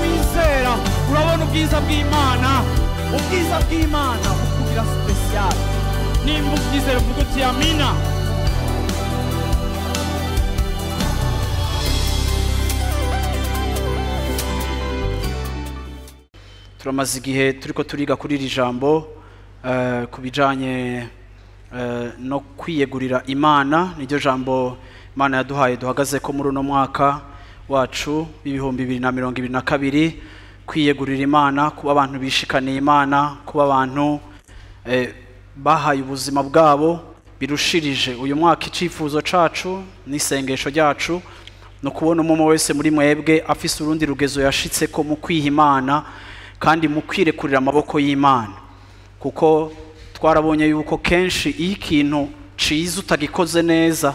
Wizera urabona ubwiza bw'Imana, ubwiza bw'Imana bukugira special. Nimba ubyizera uvuga uti amina. Turamaze igihe turiko turiga kuri iri jambo ku bijanye no kwiyegurira Imana. Niryo jambo Imana yaduhaye duhagaze ko muri uno mwaka wacu 2022, kwiyegurira Imana, kuba abantu bishikaniye Imana, kuba abantu bahaye ubuzima bwabo birushirije. Uyu mwaka icifuzo cacu n'isengesho ryacu no kubona umwe wese muri mwebwe afise urundi rugezo yashitse ko mu kwiha Imana kandi mu kwirekurira amaboko y'Imana, kuko twarabonye yuko kenshi iyo ikintu ciza utagikoze neza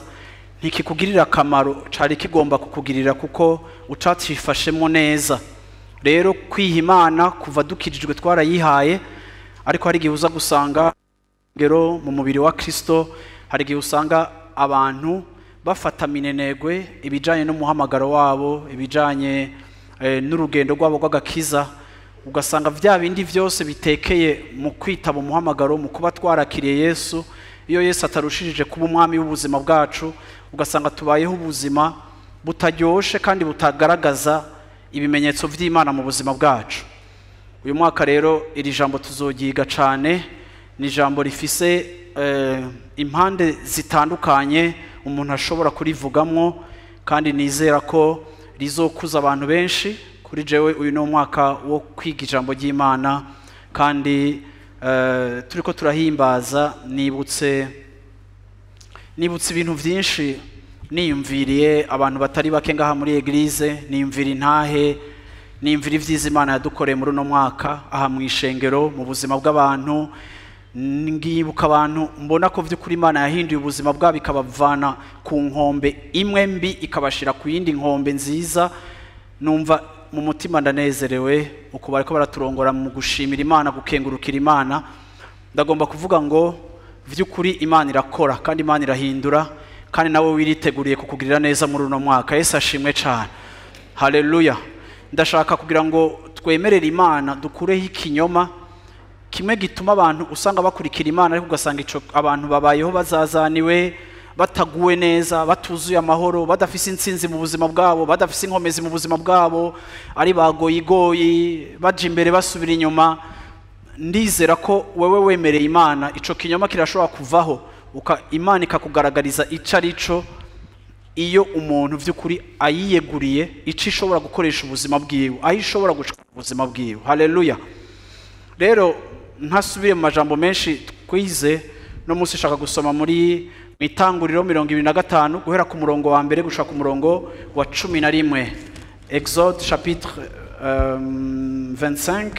ntikikugirira akamaro cari kigomba kukugirira kuko utacifashemo neza. Rero kwiha Imana kuva dukijijwe twarayihaye, ariko hari igihe uza gusanga ngero mu mubiri wa Kristo, hari igihe usanga abantu bafata minenegwe ibijanye n'umuhamagaro wabo, ibijanye n'urugendo rwabo rw'agakiza, ugasanga vya bindi vyose bitekeye mu kwitaba umuhamagaro, mu kuba twarakiriye Yesu. Iyo Yesu atarushirije kuba umwami w'ubuzima bwacu, ugasanga tubayeho ubuzima butaryoshe kandi butagaragaza ibimenyetso vy'Imana mu buzima bwacu. Uyu mwaka rero iri jambo tuzogiga cane, ni jambo rifise impande zitandukanye umuntu ashobora kurivugamwo, kandi nizera ko rizokuza abantu benshi. Kuri jewe uyu ni umwaka wo kwiga ijambo ry'Imana, kandi turiko turahimbaza nibutse ibintu vyinshi, niyumviriye abantu batari bake ngaha muri eglise, niyumvira intahe, niyumvira ivyiza Imana yadukoreye muri uno mwaka aha mu ishengero, mu buzima bw'abantu. Ngibuka abantu mbona ko vy'ukuri Imana yahinduye ubuzima bwabo ikabavana ku nkombe imwe mbi ikabashira ku yindi nkombe nziza. Numva mu mutima ndanezerewe uko bariko baraturongora mu gushimira Imana, gukengurukira Imana. Ndagomba kuvuga ngo vy'ukuri Imana irakora kandi Imana irahindura, kandi nawe wiriteguriye kukugirira neza muri uno mwaka. Yesu ashimwe cyane, haleluya. Ndashaka kugira ngo twemerere Imana, dukureho ikinyoma kimwe gituma abantu usanga bakurikira Imana, ariko ugasanga ico abantu babayeho bazazaniwe, bataguwe neza, batuzuye amahoro, badafise intsinzi mu buzima bwabo, badafise inkomezi mu buzima bwabo, ari bagoyigoyi, baje imbere basubira inyuma. Ndizera ko wewe wemereye Imana ico kinyoma kirashobora kuvaho, Imana ikakugaragariza ico ari cyo. Iyo umuntu vy'ukuri ayiyeguriye, ico ishobora gukoresha ubuzima bwiwe, aho ishobora gushika ubuzima bwiwe. Haleluya. Rero ntasubiye mu majambo menshi twize no munsi, shaka gusoma muri Itanguriro 25 guhera ku murongo wa mbere gushika ku murongo wa 11. Exode chapitre 25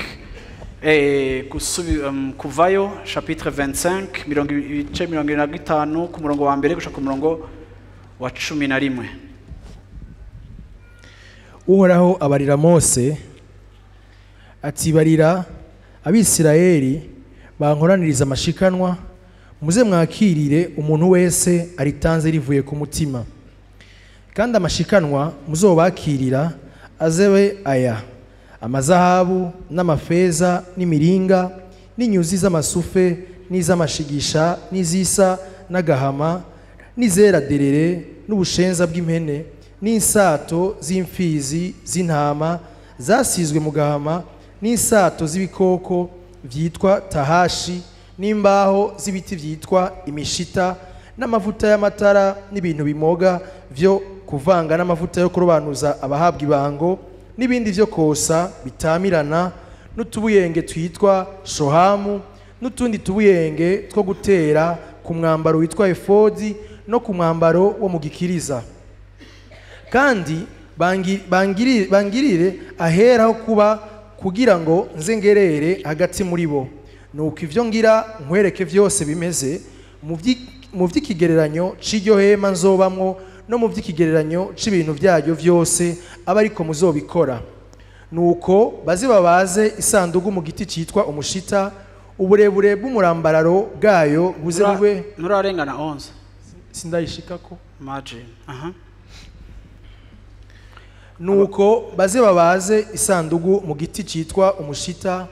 et kuvayo chapitre 25 25 ku murongo wa mbere gushika ku murongo wa 11. Uhoraho abarira Mose ati barira Abisirayeli bankoraniriza amashikanwa, muze mwakirire umuntu wese aritanze rivuye ku mutima. Kandi amashikanwa muzobakirira azebe aya: amazahabu n'amafeza n'imiringa n'inyuzi z'amasufe n'iz'amashigisha n'izisa n'agahama n'izera derere n'ubushenza bw'impene n'insato z'imfizi z'intama zasizwe mu gahama n'insato z'ibikoko vyitwa tahashi n'imbaho z'ibiti vyitwa imishita n'amavuta y'amatara n'ibintu bimoga vyo kuvanga n'amavuta yo kurobanuza abahabwa ibango n'ibindi vyo kosa bitamirana n'utubuyenge twitwa shohamu n'utundi tubuyenge two gutera ku mwambaro witwa efodi no ku mwambaro wo mu gikiriza. Kandi bangirire ahera ho kuba kugira ngo nze ngerere hagati muri bo. Nuko ivyo ngira nkwereke vyose bimeze mu vy'ikigereranyo c'iryo hema nzobamwo no mu vy'ikigereranyo c'ibintu vyaryo vyose aba ariko muzobikora. Nuko baze babaze isandugu mu giti citwa umushita, uburebure bw'umurambararo bwayo buze bube nturarengana 11. Sindayishikako. Imagine. Aha. Nuko baze babaze isandugu mu giti citwa umushita,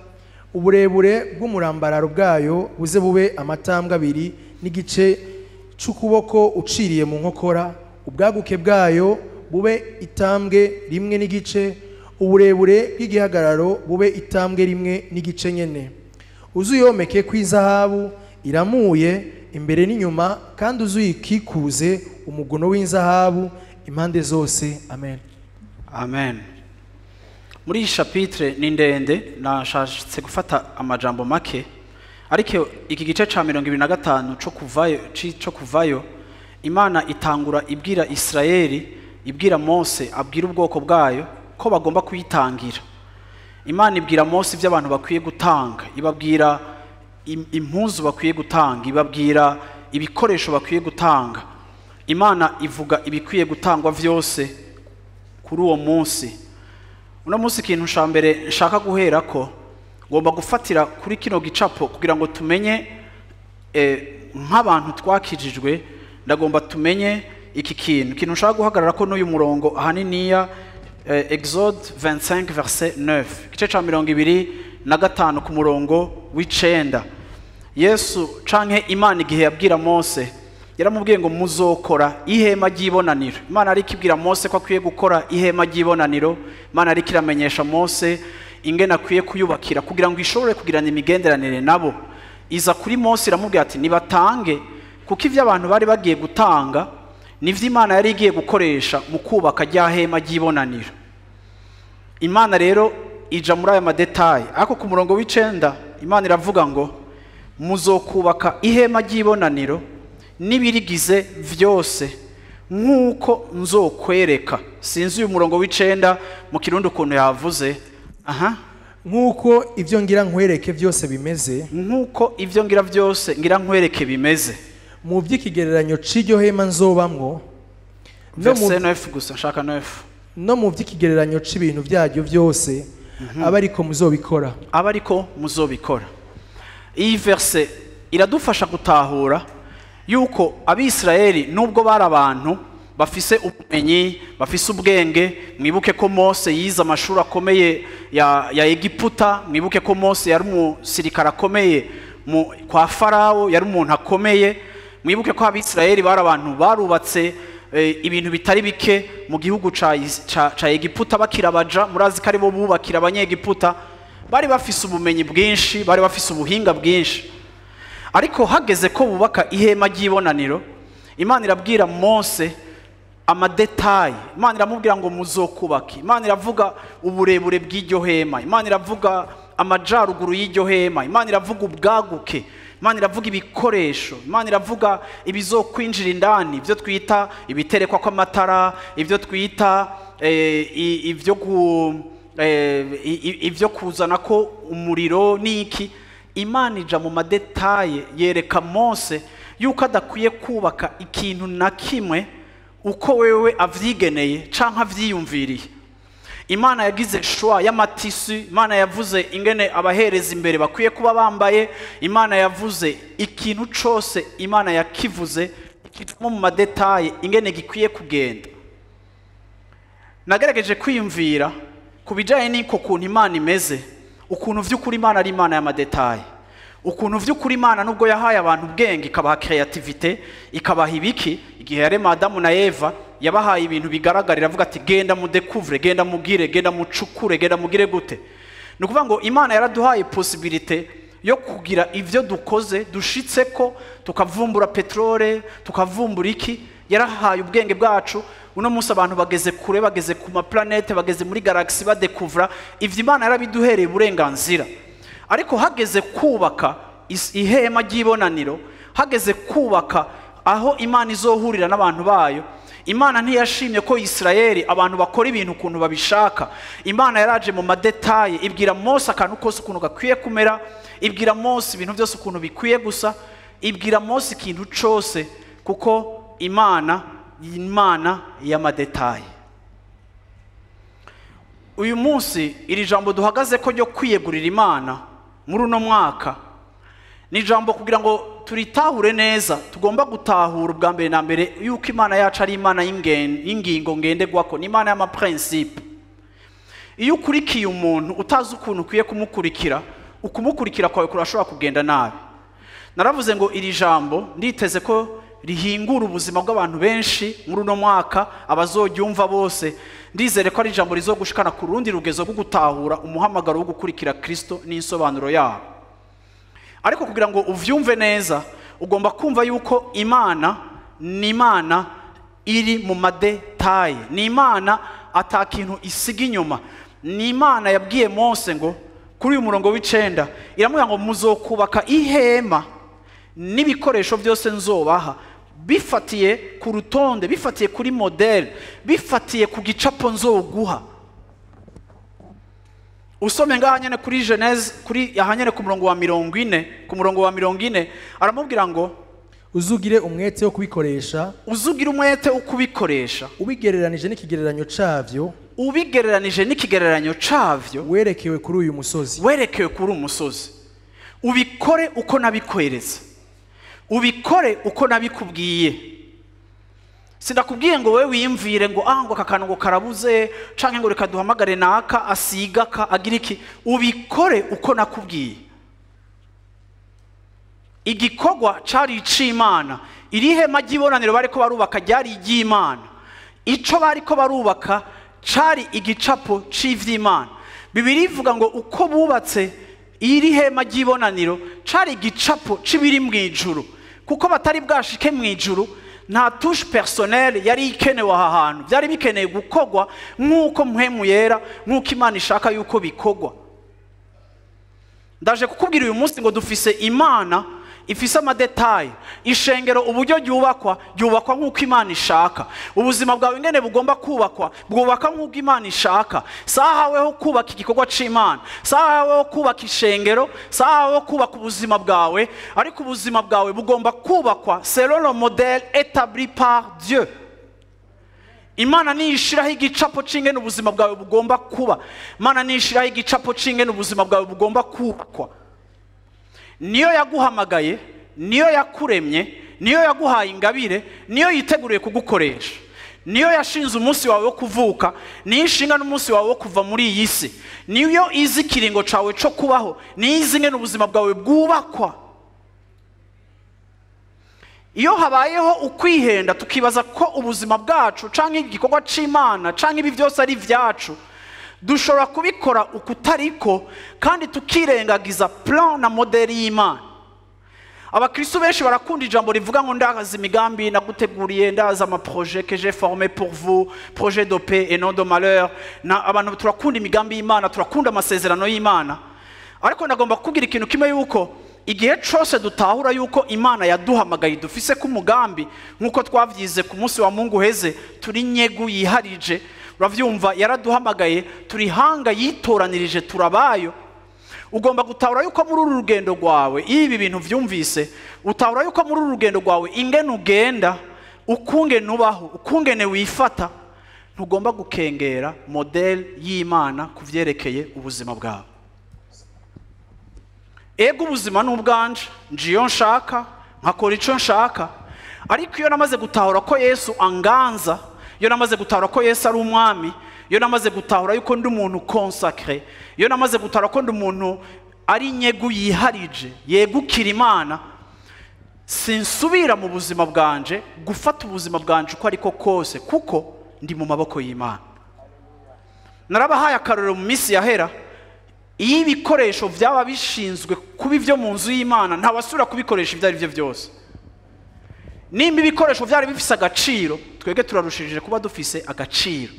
uburebure bw'umurambararo bwayo buze bube amatambwe abiri n'igice c'ukuboko uciriye mu nkokora, ubwaguke bwayo bube itambwe rimwe n'igice, uburebure bw'igihagararo bube itambwe rimwe n'igice nyene. Uzuyomeke kw'izahabu iramuye imbere n'inyuma, kandi uzuyikikuze umugono w'inzahabu impande zose. Amen. Amen. Muri iyi chapitre ni ndende, nashatse gufata amajambo make, ariko iki gice ca 25 co kuvayo, Imana itangura ibwira Israeli, ibwira Mose, abwira ubwoko bwayo ko bagomba kuyitangira. Imana ibwira Mose ibyo abantu bakwiye gutanga, ibabwira impuzu bakwiye gutanga, ibabwira ibikoresho bakwiye gutanga. Imana ivuga ibikwiye gutangwa vyose kuri uwo munsi. Uno munsi ikintu ca mbere nshaka guherako, ngomba gufatira kuri kino gicapo kugira ngo tumenye nk'abantu twakijijwe, ndagomba tumenye iki kintu. Ikintu nshaka guhagarara ko n'uyu murongo ahaniniya, Exode 25 verset 9, igice ca 25 ku murongo w'icenda. Yesu canke Imana igihe yabwira Mose, yaramubwiye ngo muzokora ihema ry'ibonaniro. Imana ariko ibwira Mose ko akwiye gukora ihema ry'ibonaniro. Imana ariko iramenyesha Mose ingene akwiye kuyubakira kugira ngo ishobore kugirana imigenderanire nabo. Iza kuri Mose iramubwira ati nibatange, kuko ivyo abantu bari bagiye gutanga nivyo Imana yari igiye gukoresha mu kubaka rya hema ry'ibonaniro. Imana rero ija muri aya madetayi, ariko ku murongo w'icenda Imana iravuga ngo muzokubaka ihema ry'ibonaniro n'ibirigize vyose nk'uko nzokwereka. Sinzi uyu murongo w'icenda mu Kirundi ukuntu yavuze. Aha. Nk'uko ivyo ngira nkwereke vyose bimeze, nk'uko ivyo ngira vyose ngira nkwereke bimeze, mu vy'ikigereranyo c'iryo hema nzobamwo, verset 9 gusa, nshaka 9, no mu vy'ikigereranyo c'ibintu vyaryo vyose, aba ariko muzobikora. Aba ariko muzobikora. Iyi verse iradufasha gutahura yuko Abisirayeli nubwo bari abantu bafise ubumenyi, bafise ubwenge, mwibuke ko Mose yize amashuri akomeye ya Egiputa, mwibuke ko Mose yari umusirikare akomeye kwa Farao, yari umuntu akomeye. Mwibuke ko Abisirayeli bari abantu barubatse ibintu bitari bike mu gihugu ca Egiputa bakirabaja, murazi ko aribo bubakira abanyegiputa. Bari bafise ubumenyi bwinshi, bari bafise ubuhinga bwinshi. Ariko hageze ko bubaka ihema ry'ibonaniro, Imana irabwira Mose amadetayi. Imana iramubwira ngo muzokubake. Imana iravuga uburebure bw'iryo hema, Imana iravuga amajaruguru y'iryo hema, Imana iravuga ubwaguke, Imana iravuga ibikoresho, Imana iravuga ibizokwinjira indani, ibyo twita ibiterekwa kw'amatara, ibyo twita ibyo kuzana ko umuriro n'iki. Imana ija mu madetaye yereka Mose yuko adakwiye kubaka ikintu na kimwe uko wewe avyigeneye canke avyiyumviriye. Imana yagize choix y'amatisi, Imana yavuze ingene abahereza imbere bakwiye kuba bambaye, Imana yavuze ikintu cose, Imana yakivuze ikijamo mu madetaye ingene gikwiye kugenda. Nagerageje kwiyumvira kubijanye n'iko kuntu Imana imeze, ukuntu vy'ukuri Imana ari Imana y'amadetaye, ukuntu vy'ukuri Imana nubwo yahaye abantu ubwenge ikabaha creativité, ikabaha ibiki, igihe yarema Adamu na Eva yabahaye ibintu bigaragarira, avuga ati genda mudekuvre, genda mugire, genda mucukure, genda mugire gute. Ni ukuvuga ngo Imana yaraduhaye possibilité yo kugira ivyo dukoze dushitse ko tukavumbura petrole, tukavumbura iki. Yarahaye ubwenge bwacu. Uno munsi abantu bageze kure, bageze ku ma planete, bageze muri galaxy badekuvra ivyo Imana yarabiduhereye uburenganzira. Ariko hageze kubaka ihema ry'ibonaniro, hageze kubaka aho Imana izohurira n'abantu bayo, Imana ntiyashimye ko Israeli abantu bakora ibintu ukuntu babishaka. Imana yaraje mu madetaye ibwira Mose akantu kose ukuntu gakwiye kumera, ibwira Mose ibintu byose ukuntu bikwiye gusa, ibwira Mose ikintu cose, kuko Imana y'amadetaye. Uyu munsi iri jambo duhagaze ko ryo kwiyegurira Imana muri uno mwaka ni jambo kugira ngo turitahure neza, tugomba gutahura ubwa mbere na mbere yuko Imana yacu ari Imana y'ingingo ngenderwako, ni Imana y'amaprincipe. Iyo ukurikiye umuntu utazi ukuntu ukwiye kumukurikira, ukumukurikira kwawe kurashobora kugenda nabi. Naravuze ngo iri jambo nditeze ko rihingura ubuzima bw'abantu benshi muri uno mwaka, abazoryumva bose ndizere ko ari ijambo rizogushikana ku rundi rugezo rwo gutahura umuhamagaro wo gukurikira Kristo n'insobanuro yabo. Ariko kugira ngo uvyumve neza, ugomba kumva yuko Imana ni Imana iri mu madetaye, ni Imana atakintu isiga inyuma. Ni Imana yabwiye Mose ngo kuri uyu murongo w'9 iramubwira ngo muzokubaka ihema n'ibikoresho byose nzobaha, bifatiye ku rutonde, bifatiye kuri model, bifatiye ku gicapo nzoguha. Usome ngaha nyene kuri Genèse, kuri aha nyene ku murongo wa 40, ku murongo wa 40 aramubwira ngo uzugire umwete wo kubikoresha, uzugire umwete wo kubikoresha, ubigereranije n'ikigereranyo cavyo, ubigereranije n'ikigereranyo cavyo, werekewe kuri uyu musozi, werekewe kuri uyu musozi, ubikore uko nabikweretse, ubikore uko nabikubwiye. Sindakubwiye ngo wewe wiyumvire ngo ngo aka kantu ngo karabuze, canke ngo reka duhamagare naka asiga ka agira iki. Ubikore uko nakubwiye. Igikorwa cari ic'Imana. Iri hema ry'ibonaniro bariko barubaka ryari iry'Imana. Ico bariko barubaka cari igicapo c'ivy'Imana. Bibiliya ivuga ngo uko bubatse iri hema ry'ibonaniro cari igicapo c'ibiri mw'ijuru, kuko batari bwashike mw'ijuru nta touche personnelle yari ikenewe aha hantu. Byari bikeneye gukogwa nk'uko Mpwemu Yera, nk'uko Imana ishaka yuko bikogwa. Ndaje kukubwira uyu munsi ngo dufise Imana ifise amadetaye. Ishengero uburyo ryubakwa, ryubakwa nk'uko Imana ishaka. Ubuzima bwawe ingene bugomba kubakwa, bwubaka nk'uko Imana ishaka. Sahaweho kubaka igikorwa c'Imana, sahaweho kubaka ishengero, sahaweho kubaka ubuzima bwawe, ariko ubuzima bwawe bugomba kubakwa selon le modèle établi par Dieu. Imana niyishiraho igicapo c'ingene ubuzima bwawe bugomba kuba. Imana niyishiraho igicapo c'ingene ubuzima bwawe bugomba kubakwa. Niyo yaguhamagaye, niyo yakuremye, niyo yaguhaye ingabire, niyo yiteguriye kugukoresha, niyo yashinze umunsi wawe wo kuvuka, niyo ishinga n'umunsi wawe wo kuva muri iyi si, niyo izi ikiringo cawe co kubaho, niyo izi ingene ubuzima bwawe bwubakwa. Iyo habayeho ukwihenda tukibaza ko ubuzima bwacu canke igikorwa c'Imana canke ibi byose ari ivyacu, dushobora kubikora ukutariko kandi tukirengagiza plan na modeli y'Imana. Abakristo benshi barakunda ijambo rivuga ngo ndazi imigambi naguteguriye, ndazi ama projet que j'ai formé pour vous, projet de paix et non de malheur. Na abantu turakunda imigambi y'Imana, turakunda amasezerano y'Imana. Ariko nagomba kugira ikintu kimwe, yuko igihe cose dutahura yuko Imana yaduhamagaye dufise ku mugambi, nkuko twavyize ku munsi wa Mungu heze, turi nyegu yiharije. Uravyumva, yaraduhamagaye, turi hanga yitoranirije, turabayo. Ugomba gutahura yuko muri uru rugendo rwawe, ibi bintu vyumvise, utahura yuko muri uru rugendo rwawe ingene ugenda, ukungene ubaho, ukungene wifata, ntugomba gukengera model y'Imana kuvyerekeye ubuzima bwawe. Ego ubuzima n'ubwanje, njiyo nshaka, nkakora ico nshaka, ariko iyo namaze gutahura ko Yesu anganza, iyo namaze gutahura ko Yesu ari umwami, iyo namaze gutahura yuko ndi umuntu consacré, iyo namaze gutahura ko ndi umuntu ari nyegu yiharije, yegukira Imana, sinsubira mu buzima bwanje gufata ubuzima bwanje uko ariko kose, kuko ndi mu maboko y'Imana. Narabahaye akarorero mu minsi yahera, iyo ibikoresho byaba bishinzwe kuba ibyo mu nzu y'Imana, ntawasubira kubikoresha ibyo ari byo byose. Nimba ibikoresho byari bifise agaciro, twebwe turarushirije kuba dufise agaciro.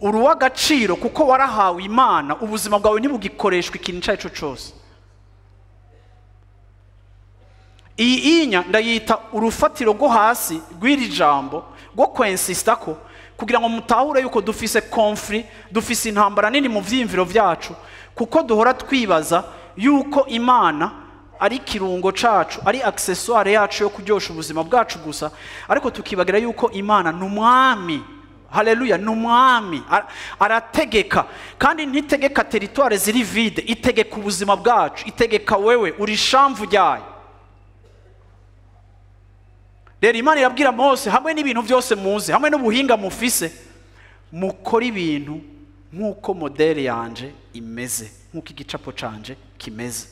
Uruwa agaciro kuko warahawe Imana, ubuzima bwawe ntibugikoreshwa ikintu icyo ari cyo cyose. Iyi inya ndayita urufatiro rwo hasi rw'iri jambo rwo kwensista ko, kugira ngo mutahure yuko dufise conflit, dufise intambara nini mu vyiyumviro vyacu, kuko duhora twibaza yuko Imana ari kirungo cacu, ari accessoire yacu yo kuryosha ubuzima bwacu gusa, ariko tukibagira yuko Imana ni umwami. Haleluya, ni umwami, arategeka, kandi ntitegeka territoire ziri vide, itegeka ubuzima bwacu, itegeka wewe uri shamvu ryayo. Rero Imana irabwira Mose, hamwe n'ibintu byose muzi, hamwe n'ubuhinga mufise, mukora ibintu nk'uko modèle yanje imeze, nk'uko igicapo canje kimeze.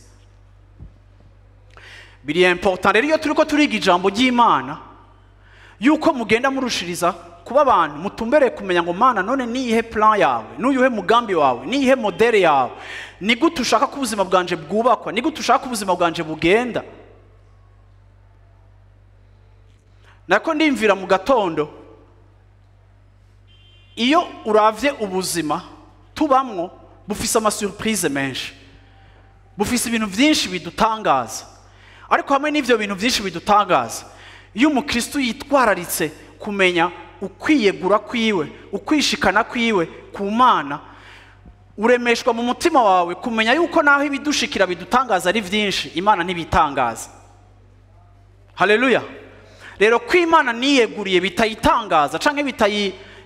Biri important rero iyo turiko turiga ijambo ry'Imana, yuko mugenda murushiriza kuba abantu mutumbereye kumenya ngo Mana none niyihe plan yawe, n'uyuhe mugambi wawe, niyihe modèle yawe, ni gute ushaka ko ubuzima bwanje bwubakwa, ni gute ushaka ko ubuzima bwanje bugenda. Nako ndimvira mu gatondo, iyo uravye ubuzima tubamwo bufise ama surprise menshi, bufise ibintu vyinshi bidutangaza. Ariko hamwe n'ivyo bintu vyinshi bidutangaza, iyo umukristo yitwararitse kumenya ukwiyegura kwiwe, ukwishikana kwiwe ku Mana, uremeshwa mu mutima wawe kumenya yuko naho ibidushikira bidutangaza ari vyinshi, Imana ntibitangaza. Haleluya. Rero ko Imana niyeguriye bitayitangaza canke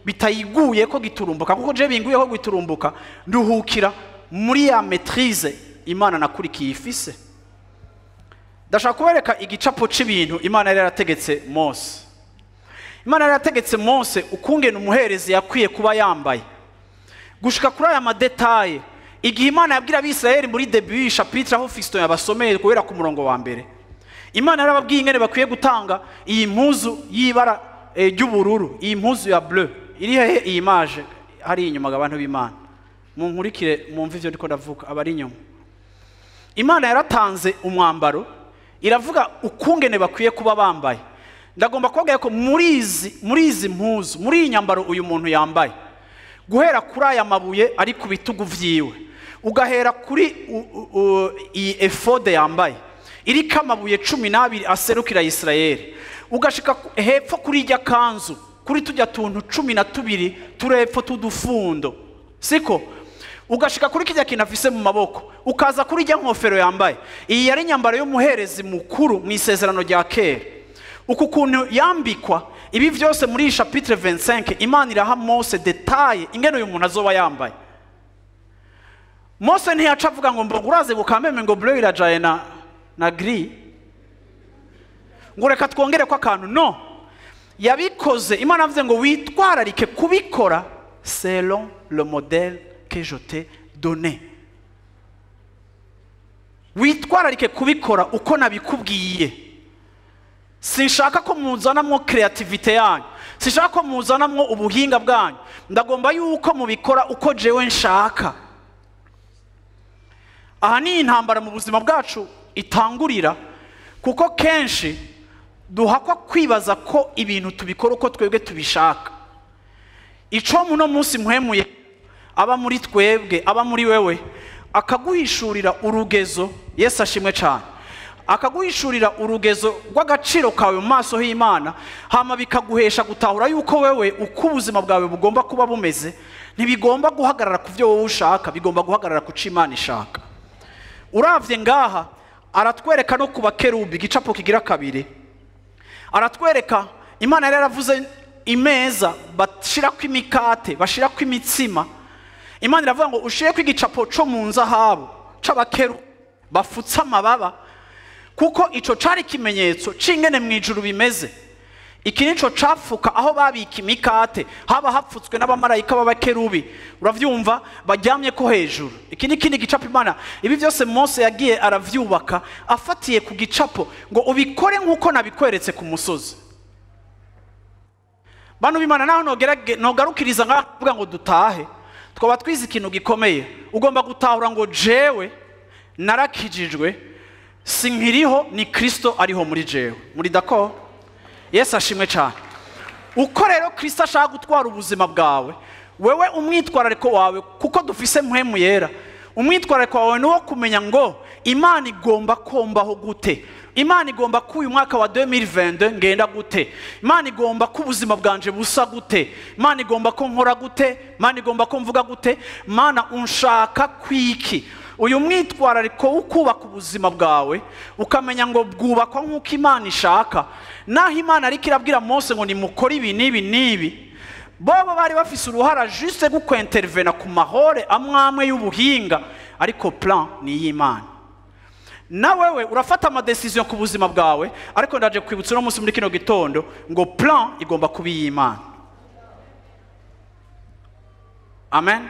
bitayiguye ko giturumbuka, kuko je binguye ko giturumbuka, nduhukira muri ya maîtrise Imana nakurikiye ifise. Ndashaka kubereka igicapo c'ibintu Imana yari yarategetse Mose. Imana yari yarategetse Mose ukungene umuherezi yakwiye kuba yambaye, gushika kuri aya madetaye. Igihe Imana yabwira Abisirayeli muri début chapitre aho Fiston yabasomeye guhera ku murongo wa mbere, Imana yarababwiye ingene bakwiye gutanga iyi mpuzu y'ibara ry'ubururu, iyi mpuzu ya bleu iri hehe? Iyi image hari inyuma, abantu b'Imana munkurikire mwumve ivyo ndiko ndavuga, abari inyuma. Imana yaratanze umwambaro, iravuga ukungene bakwiye kuba bambaye. Ndagomba kubabwira ko muri izi mpuzu, muri iyi nyambaro uyu muntu yambaye, guhera kuri aya mabuye ari ku bitugu vyiwe, ugahera kuri iyi efode yambaye iriko amabuye 12 aserukira Isirayeli, ugashika hepfo kuri irya kanzu, kuri tujya tuntu 12 turepfo tudufundo, siko, ugashika kuri kijya kintu afise mu maboko, ukaza kuri irya nkofero yambaye. Iyi yari inyambaro y'umuherezi mukuru mu isezerano rya kera. Uku kuntu yambikwa ibi vyose muri chapitre 25, Imana iraha Mose detail ingene uyu muntu azoba yambaye. Mose ntiyaca avuga ngo mbongo uraze gukameme ngo bleu irajaye na gris, ngo reka twongere ko akantu. No, yabikoze. Imana avuze ngo witwararike kubikora selon le modèle que je t'ai donné. Witwararike kubikora uko nabikubwiye. Sinshaka ko muzanamwo creativité yanyu, sinshaka ko muzanamwo ubuhinga bwanyu, ndagomba yuko mubikora uko jewe nshaka. Aha ni intambara mu buzima bwacu itangurira, kuko kenshi duhakwa kwibaza ko ibintu tubikora uko twebwe tubishaka. Ico muno munsi muhemuye aba muri twebwe, aba muri wewe, akaguhishurira urugezo. Yesu ashimwe cyane. Akaguhishurira urugezo rw'agaciro kawe mu maso y'Imana, hama bikaguhesha gutahura yuko wewe uko ubuzima bwawe bugomba kuba bumeze ntibigomba guhagarara ku byo wowe ushaka, bigomba guhagarara ku cyo Imana ishaka. Uravye ngaha aratwereka no ku bakerubi, igicapo kigira kabiri, aratwereka Imana yari yaravuze imeza bashirako imikate, bashirako imitsima. Imana iravuga ngo ushireko igicapo co mu nzahabu c'abakerubi bafutse amababa, kuko ico cari ikimenyetso c'ingene mw'ijuru bimeze. Iki nico capfuka aho babika imikate, haba hapfutswe n'abamarayika b'abakerubi, uravyumva, baryamye ko hejuru. Iki ni kindi gicapo Imana, ibi byose Mose yagiye aravyubaka afatiye ku gicapo ngo ubikore nk'uko nabikweretse ku musozi. Bantu b'Imana, naho nogarukiriza ngavuga ngo dutahe, twaba twize ikintu gikomeye. Ugomba gutahura ngo jewe narakijijwe, sinkiriho, ni Kristo ariho muri jewe. Muri d'accord? Yesu ashimwe cyane. Uko rero Kristo ashaka gutwara ubuzima bwawe, wewe umwitwarariko wawe, kuko dufise mpwemu yera, umwitwarariko wawe ni uwo kumenya ngo Imana igomba kombaho gute, Imana igomba ko uyu mwaka wa 2022 ngenda gute, Imana igomba ko ubuzima bwanje busa gute, Imana igomba ko nkora gute, Imana igomba ko mvuga gute, Mana unshaka kwiki. Uyu mwitwarariko wo kubaka ubuzima bwawe, ukamenya ngo bwubakwa nk'uko Imana ishaka. Naho Imana ariko irabwira Mose ngo nimukore ibi n'ibi n'ibi, bobo bari bafise uruhara juste gukwintervena ku mahore amwamwe y'ubuhinga, ariko plan ni iy'Imana. Na wewe urafata ama decision ku buzima bwawe, ariko ndaje kwibutsa uno munsi muri kino gitondo ngo plan igomba kuba iy'Imana. Amen.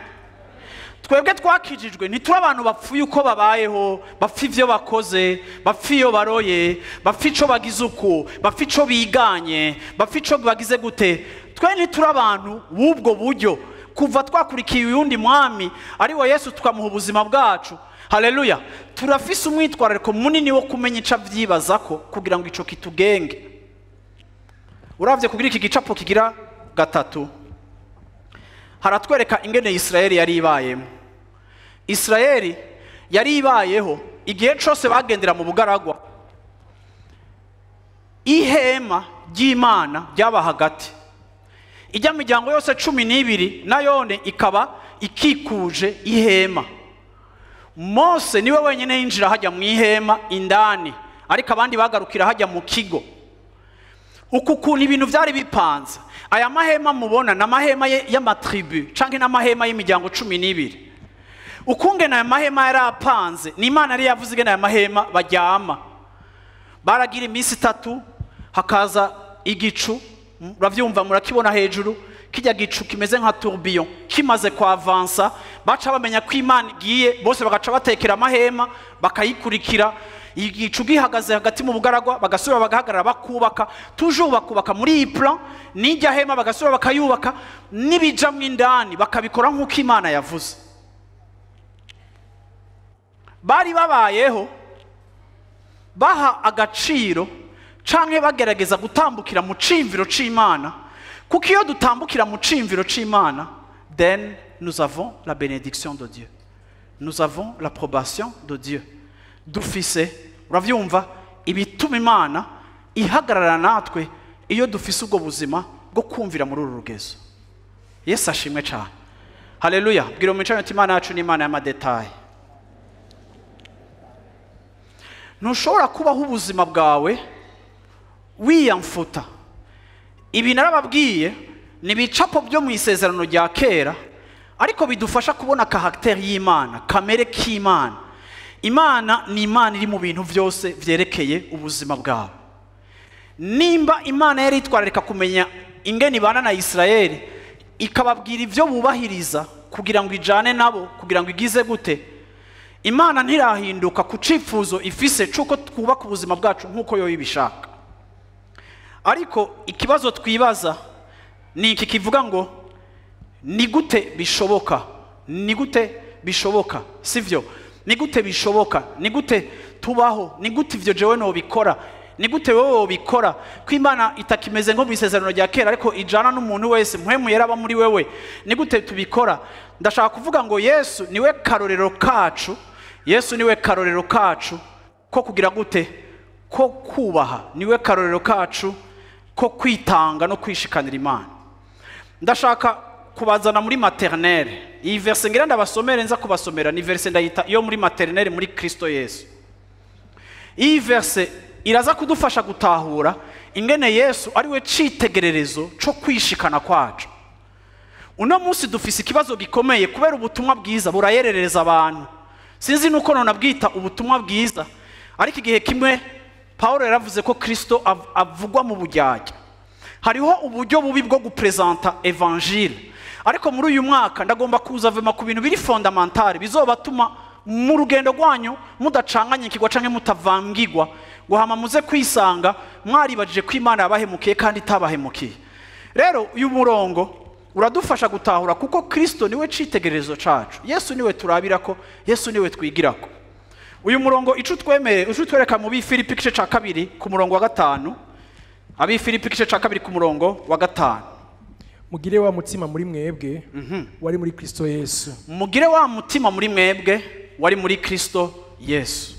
Twebwe twakijijwe ntituri abantu bapfuye uko babayeho, bapfa ivyo bakoze, bapfa iyo baroye, bapfa ico bagize uku, bapfa ico biganye, bapfa ico bagize gute. Twe ntituri abantu b'ubwo buryo. Kuva twakurikiye uyundi mwami ari we Yesu tukamuha ubuzima bwacu, haleluya, turafise umwitwarariko munini wo kumenya ico avyibazako kugira ngo ico kitugenge. Uravye kugira iki gicapo kigira gatatu, haratwereka ingene Israeli yari ibayemo. Israeli yari ibayeho igihe cose bagendera mu bugaragwa, ihema ry'Imana ryaba hagati, ijya miryango yose 12 nayone ikaba ikikuje ihema. Mose niwe wenyine yinjira hajya mu ihema indani, ariko abandi bagarukira hajya mu kigo. Uku kuntu ibintu vyari bipanze, aya mahema mubona na mahema y'amatribu canke n'amahema y'imiryango 12. Ukungena aya mahema yarapanze, ni Imana yari yavuze ingene aya mahema baryama. Baragira iminsi 3 hakaza igicu, uravyumva murakibona hejuru, kijya gicu kimeze nka tourbillon kimaze kwavansa, baca bamenya ko Imana igiye, bose bagaca batekera amahema bakayikurikira. Igicu gihagaze hagati mu bugaragwa, bagasubira bagahagarara bakubaka, toujours bakubaka muri iyi plan, n'ijya hema bagasubira bakayubaka, n'ibijamwo indani bakabikora nk'uko Imana yavuze. Bari babayeho baha agaciro canke bagerageza gutambukira mu cimviro c'Imana, kuko iyo dutambukira mu cimviro c'Imana, then nous avons la bénédiction de Dieu, nous avons l'approbation de Dieu. Dufise, uravyumva, ibituma Imana ihagarara natwe iyo dufise ubwo buzima bwo kumvira muri uru rugezo. Yesu ashimwe cyane. Haleluya. Bwira umucanye uti Imana yacu ni Imana y'amadetail. Ntushobora kubaho ubuzima bwawe wiyamfuta. Ibi narababwiye ni ibicapo byo mu isezerano rya kera, ariko bidufasha kubona caractère y'Imana, kamere k'Imana. Imana ni Imana iri mu bintu byose vyerekeye ubuzima bwawe. Nimba Imana yari itwararika kumenya ingene ibana na Israeli, ikababwira ivyo bubahiriza kugira ngo ijane nabo, kugira ngo igize gute, Imana ntirahinduka ku cifuzo ifise cuko twubaka ubuzima bwacu nkuko yo ibishaka. Ariko ikibazo twibaza ni iki kivuga ngo ni gute bishoboka? Ni gute bishoboka? Sivyo? Ni gute bishoboka? Ni gute tubaho? Ni gute ivyo jewe no bikora? Ni gute wewe wobikora? Ko Imana itakimeze nko mu isezerano rya kera, ariko ijana n'umuntu wese mpwemu yaraba muri wewe. Ni gute tubikora? Ndashaka kuvuga ngo Yesu niwe karorero kacu. Yesu niwe karorero kacu ko kugira gute? Ko kubaha. Niwe karorero kacu ko kwitanga no kwishikanira Imana. Ndashaka kubazana muri maternelle. Iyi verse ngira ndabasomere, nza kubasomera, ni verse ndayita iyo muri maternelle muri Kristo Yesu. Iyi verse iraza kudufasha gutahura ingene Yesu ari we citegererezo co kwishikana kwacu. Uno munsi dufise ikibazo gikomeye kubera ubutumwa bwiza burayerereza abantu. Sinzi nuko nonabwita ubutumwa bwiza, ariko igihe kimwe Paulo yaravuze ko Kristo avugwa mu bujyajya. Hariho uburyo bubi bwo gupresenta evangile, ariko muri uyu mwaka ndagomba kuza vema ku bintu biri fondamentale bizobatuma mu rugendo rwanyu mudacanganyikirwa canke mutavangirwa, ngo hama muze kwisanga mwaribajije ko Imana yabahemukiye kandi itabahemukiye. Rero uyu murongo uradufasha gutahura kuko Kristo niwe citegererezo cacu. Yesu niwe turabirako, Yesu niwe twigirako. Uyu murongo ico twemere, ico twereka mu Bifilipi igice ca 2 ku murongo wa 5. Abifilipi igice ca 2 ku murongo wa 5. Mugire wa mutima muri mwebwe wari muri Kristo Yesu. Mugire wa mutima muri mwebwe wari muri Kristo Yesu.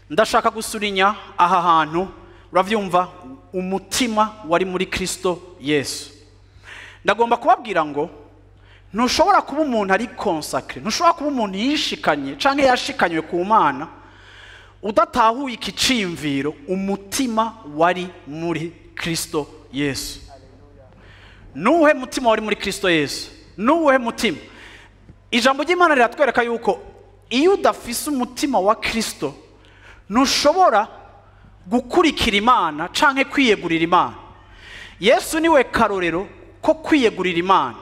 Ndashaka gusurinya aha hantu, uravyumva, umutima wari muri Kristo Yesu. Ndagomba kubabwira ngo ntushobora kuba umuntu ari consacré, ntushobora kuba umuntu yishikanye canke yashikanywe ku Mana udatahuye iki cimviro, umutima wari muri Kristo Yesu. Nuhe mutima wari muri Kristo Yesu? Nuhe mutima? Ijambo ry'Imana riratwereka yuko iyo udafise umutima wa Kristo Ntushobora gukurikira Imana canke kwiyegurira Imana. Yesu niwe karorero ko kwiyegurira Imana.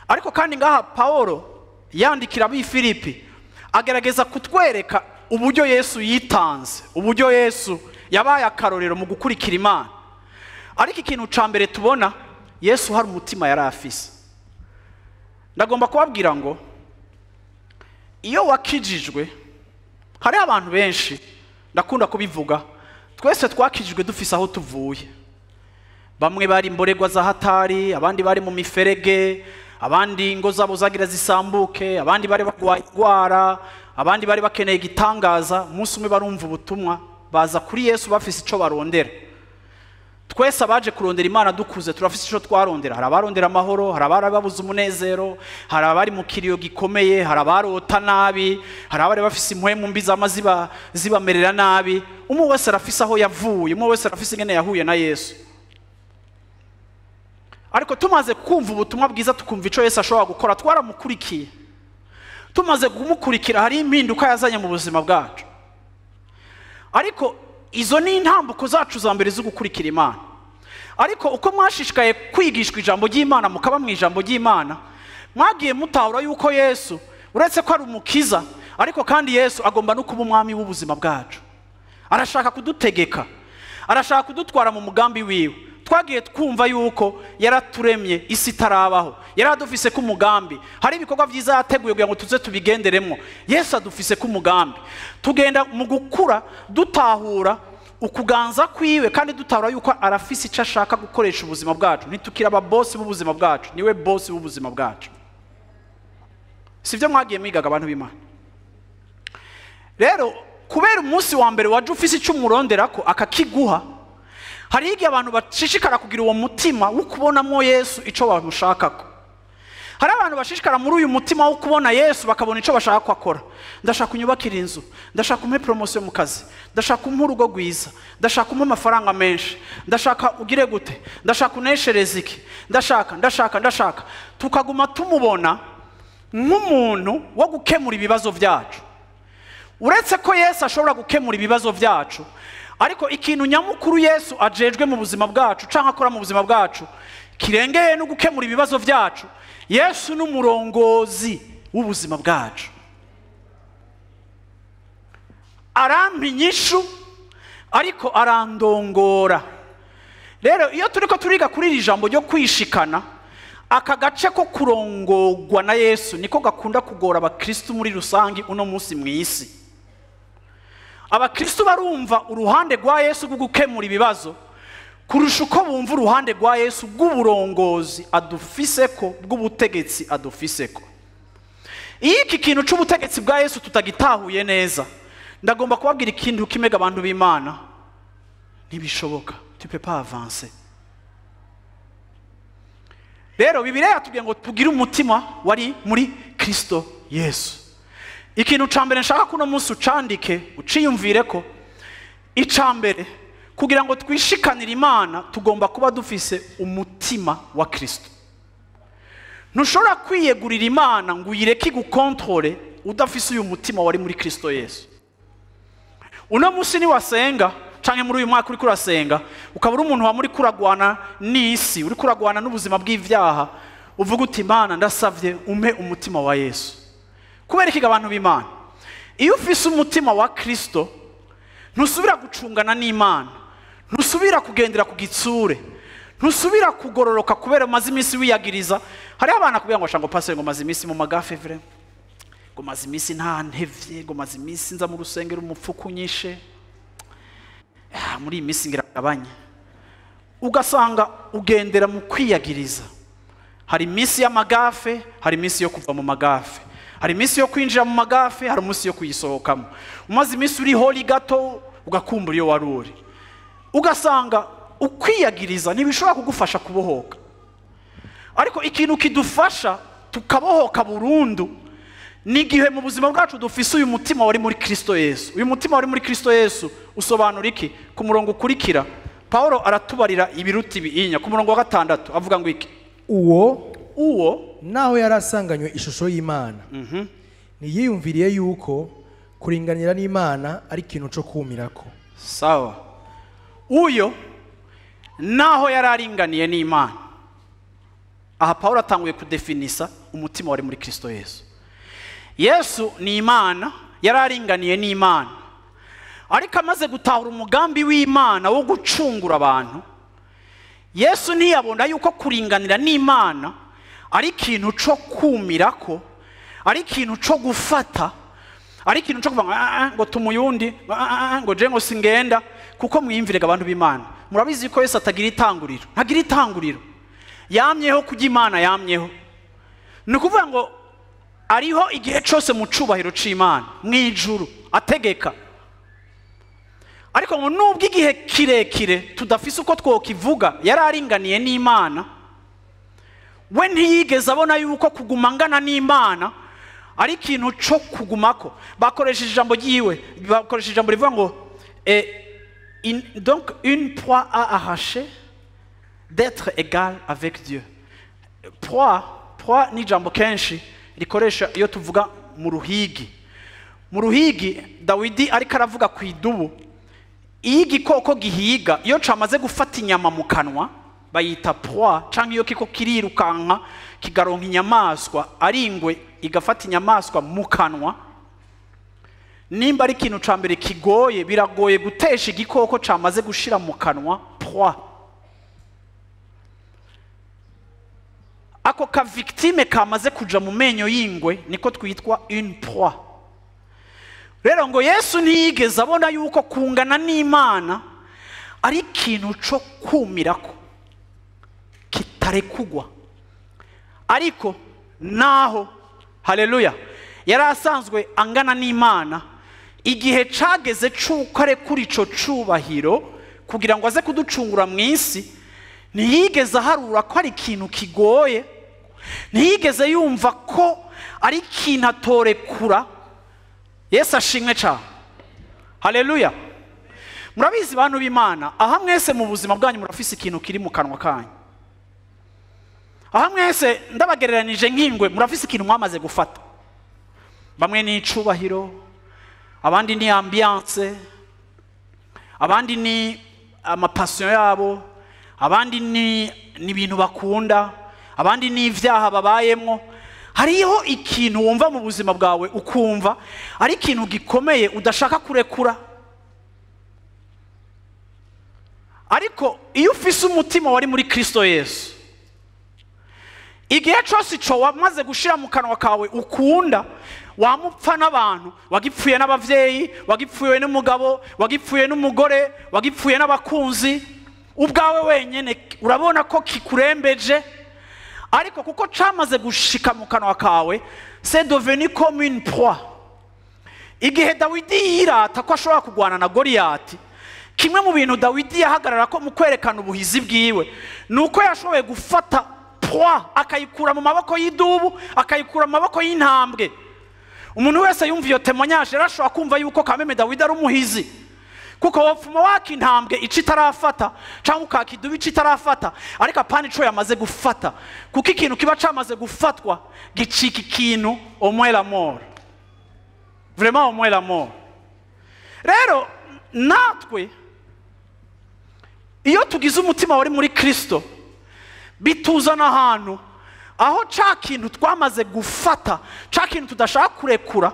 Ariko kandi ngaha Paulo yandikira ab'i Filipi agerageza kutwereka uburyo Yesu yitanze, uburyo Yesu yabaye akarorero mu gukurikira Imana. Ariko ikintu ca mbere tubona, Yesu hari umutima yari afise. Ndagomba kubabwira ngo iyo wakijijwe, hari abantu benshi ndakunda kubivuga, twese twakijijwe dufise aho tuvuye. Bamwe bari imborerwa za hatari, abandi bari mu miferege, abandi ingo zabo zagira zisambuke, abandi bari bagwaye ingwara, abandi bari bakeneye igitangaza. Umunsi umwe barumva ubutumwa, baza kuri Yesu bafise ico barondera. Twese abaje kurondera Imana dukuze turafise ico twarondera. Hari abarondera amahoro, hari abari babuze umunezero, hari abari mu kiriyo gikomeye, hari abarota nabi, hari abari bafise impwemu mbi zama zibamerera nabi. Umwe wese arafise aho yavuye, umwe wese arafise ingene yahuye na Yesu. Ariko tumaze kumva ubutumwa bwiza, tukumva ico Yesu ashobora gukora, twaramukurikiye. Tumaze kumukurikira hari impinduka yazanye mu buzima bwacu. Ariko izo ni intambuko zacu za mbere zo gukurikira Imana. Ariko uko mwashishikaye kwigishwa ijambo ry'Imana, mukaba mu ijambo ry'Imana, mwagiye mutahura yuko Yesu uretse ko ari umukiza, ariko kandi Yesu agomba no kuba umwami w'ubuzima bwacu. Arashaka kudutegeka, arashaka kudutwara mu mugambi wiwe. Twagiye twumva yuko yaraturemye isi itarabaho, yaradufise ku mugambi, hari ibikorwa byiza yateguye kugira ngo tuze tubigenderemo. Yesu adufise ku mugambi. Tugenda mu gukura dutahura ukuganza kwiwe, kandi dutahura yuko arafise icyo ashaka gukoresha ubuzima bwacu. Ntitukira aba boss b'ubuzima bwacu, niwe boss w'ubuzima bwacu. Sivyo mwagiye mwigaga abantu b'Imana? Rero kubera umunsi wa mbere waje ufise icyo umuronderako akakiguha, hari igihe abantu bashishikara kugira uwo mutima wo kubonamo Yesu ico bamushakako. Hari abantu bashishikara muri uyu mutima wo kubona Yesu bakabona ico bashaka ko akora. Ndashaka kunyubakira inzu, ndashaka umpe promotion mu kazi, ndashaka umpe urugo rwiza, ndashaka umpe amafaranga menshi, ndashaka ugire gute, ndashaka uneshereze iki, ndashaka, ndashaka, ndashaka. Tukaguma tumubona nk'umuntu wo gukemura ibibazo byacu. Uretse ko Yesu ashobora gukemura ibibazo byacu, ariko ikintu nyamukuru Yesu ajejwe mu buzima bwacu canke akora mu buzima bwacu kirengeye no gukemura ibibazo byacu, Yesu n'umurongozi w'ubuzima bwacu. Arampa inyishu ariko arandongora. Rero iyo turiko turiga kuri iri jambo ryo kwishikana, aka gace ko kurongorwa na Yesu niko gakunda kugora abakristu muri rusangi uno munsi mw'isi. Abakristu barumva uruhande rwa Yesu rwo gukemura ibibazo kurusha uko bumva uruhande rwa Yesu rw'uburongozi adufiseko, bw'ubutegetsi adufiseko. Iyo iki kintu c'ubutegetsi bwa Yesu tutagitahuye neza, ndagomba kubabwira ikintu kimega abantu b'Imana, ntibishoboka, tu peux pas avancer. Rero Bibiliya yatubwiye ngo tugire umutima wari muri Kristo Yesu. Ikintu ca mbere nshaka kuno munsi ucandike, uciyumvire ko ica mbere kugira ngo twishikanire Imana tugomba kuba dufise umutima wa Kristo. Ntushobora kwiyegurira Imana ngo uyireke igukontrole udafise uyu mutima wari muri Kristo Yesu. Uno munsi ni wasenga canke muri uyu mwaka uriko urasenga, ukaba uri umuntu wa muri kuragwana n'isi, uri kuragwana n'ubuzima bw'ivyaha, uvuga uti Imana ndasavye umpe umutima wa Yesu. Kubera iki abantu b'Imana? Iyo ufise umutima wa Kristo ntusubira gucungana n'Imana, ntusubira kugendera ku gitsure, ntusubira kugororoka kubera umaze iminsi wiyagiriza. Hariho abana kubwira ngo shango pastor ngo maze iminsi mu magafe vre, ngo maze iminsi nta ntevye, ngo maze iminsi nza mu rusengero umupfuku unyishe, muri iyi minsi ngiragabanye. Ugasanga ugendera mu kwiyagiriza. Hari iminsi y'amagafe, hari iminsi yo kuva mu magafe, hari iminsi yo kwinjira mu magafe, hari umunsi yo kuyisohokamo. Umaze iminsi uri holi gato ugakumbura iyo wari uri. Ugasanga ukwiyagiriza ntibishobora kugufasha kubohoka. Ariko ikintu kidufasha tukabohoka burundu ni igihe mu buzima bwacu dufise uyu mutima wari muri Kristo Yesu. Uyu mutima wari muri Kristo Yesu usobanura iki? Ku murongo ukurikira Paulo aratubarira ibiruti biinya. Ku murongo wa 6 avuga ngo iki? Uwo naho yarasanganywe ishusho y'Imana, ntiyiyumviriye yuko Kuringanira n'Imana ari ikintu cyo kumirako. Sawa. Uyo naho yari aringaniye n'Imana. Aha Paulo atanguye kudefinisa umutima wari muri Kristo Yesu. Yesu ni Imana, yari aringaniye n'Imana. Ariko amaze gutahura umugambi w'Imana wo gucungura abantu, Yesu ntiyabona yuko kuringanira n'Imana ari ikintu cyo kumirako, ari ikintu cyo gufata, ari ikintu cyo kuvuga ngo tumuyundi, ngo je ngo singenda, kuko mwiyumvirega abantu b'Imana. Murabizi ko Yesu atagira itanguriro, ntagira itanguriro. Yamyeho kujya Imana yamyeho. Ni ukuvuga ngo ariho igihe cyose mu cubahiro c'Imana mwijuru ategeka. Ariko ngo nubwo igihe kirekire tudafise uko twokivuga yari aringaniye n'Imana, we ntiyigeze abona yuko kuguma angana n'Imana ari ikintu cyo kugumako. Bakoresheje ijambo ryiwe, bakoresheje ijambo rivuga ngo donc une proie à arracher d'être égal avec Dieu. Proie ni ijambo kenshi rikoresha iyo tuvuga mu ruhigi. Mu ruhigi Dawidi ariko aravuga ku idubu, iyo igikoko gihiga iyo camaze gufata inyama mu kanwa bayita proie, canke iyo kiko kirirukanka kigaronka inyamaswa, ari ingwe igafata inyamaswa mu kanwa, nimba ari ikintu ca mbere kigoye, biragoye gutesha igikoko camaze gushira mu kanwa proie. Ako ka victime kamaze kuja mu menyo y'ingwe niko twitwa une proie. Rero ngo Yesu ntiyigeze abona yuko kungana n'Imana ari ikintu cyo kumirako kitarekugwa. Ariko naho, haleluya, yari asanzwe angana n'Imana, igihe cageze c'uko arekura ico cubahiro kugira ngo aze kuducungura mu isi, ntiyigeze aharura ko ari ikintu kigoye, ntiyigeze yumva ko ari ikintu atorekura. Yesu ashimwe cyane. Haleluya. Murabizi bantu b'Imana, aha mwese mu buzima bwanyu murafise ikintu kiri mu kanwa kanyu. Aha mwese ndabagereranije nk'ingwe, murafise ikintu mwamaze gufata. Bamwe ni icubahiro, abandi ni ambiance, abandi ni amapassion yabo, abandi ni ibintu bakunda, abandi ni ivyaha babayemwo. Hariho ikintu wumva mu buzima bwawe ukumva ari ikintu gikomeye udashaka kurekura. Ariko iyo ufise umutima wari muri Kristo Yesu, igihe cyose ico wamaze gushira mu kanwa kawe ukunda, wamupfa n'abantu, wagipfuye n'abavyeyi, wagipfuye n'umugabo, wagipfuye n'umugore, wagipfuye n'abakunzi, ubwawe wenyene urabona ko kikurembeje. Ariko kuko camaze gushika mu kanwa kawe, c'est devenu comme une proie. Igihe Dawidi yirata ko ashobora kugwana na Goliyati, kimwe mu bintu Dawidi yahagarara ko mu kwerekana ubuhizi bwiwe nuko yashoboye gufata proie akayikura mu maboko y'idubu, akayikura mu maboko y'intambwe. Umuntu wese yumva iyo témoignage yarashobora kumva yuko kameme Dawidi ari umuhizi, kuko wopfuma waka intambwe ico itarafata canke ukaka idubu ico itarafata, ariko apana ico yamaze gufata, kuko ikintu kiba camaze gufatwa gicika ikintu au moins la mort, vraiment au moins la mort. Rero natwe iyo tugize umutima wari muri Kristo, bituzana ahantu aho ca kintu twamaze gufata, ca kintu tudashaka kurekura.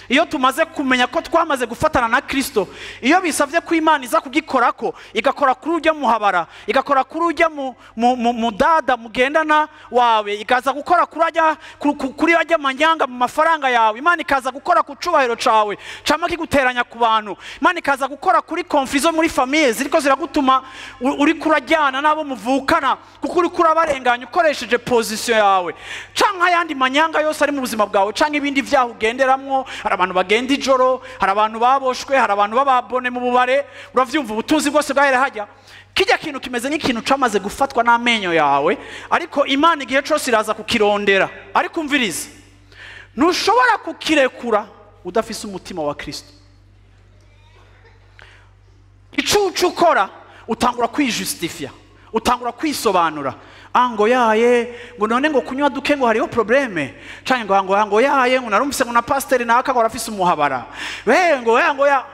Iyo tumaze kumenya ko twamaze gufatana na Kristo, iyo bisavye ko Imana iza kugikorako, igakora kuri ujya muhabara, igakora kuri ujya mudada mugendana wawe, ikaza gukora kuri ajya manyanga mu mafaranga yawe, Imana ikaza gukora ku cubahiro cawe cama kiguteranya ku bantu, Imana ikaza gukora kuri confusion muri famille ziriko ziragutuma uri kurajyana nabo muvukana, kuko uri kurabarenganya ukoresheje position yawe, canka yandi manyanga yose ari mu buzima bwawe, canka ibindi vyaho ugenderamwo. Hari abantu bagenda ijoro, hari abantu baboshwe, hari abantu bababone mu bubare, uravyumva ubutunzi bwose bwahere hajya. Kijya kintu kimeze nk'ikintu camaze gufatwa n'amenyo yawe, ariko Imana igihe cyose iraza kukirondera. Ariko umvirize, ntushobora kukirekura udafise umutima wa Kristo. Icucu ukora, utangura kwijustifia, utangura kwisobanura. Ngo yaye, ngo none ngo kunywa duke ngo hariho problème, canke ngo yaye, ngo narumvise ngo na pasteur naka ngo arafise umuhabara, we ngo ya ngo ya.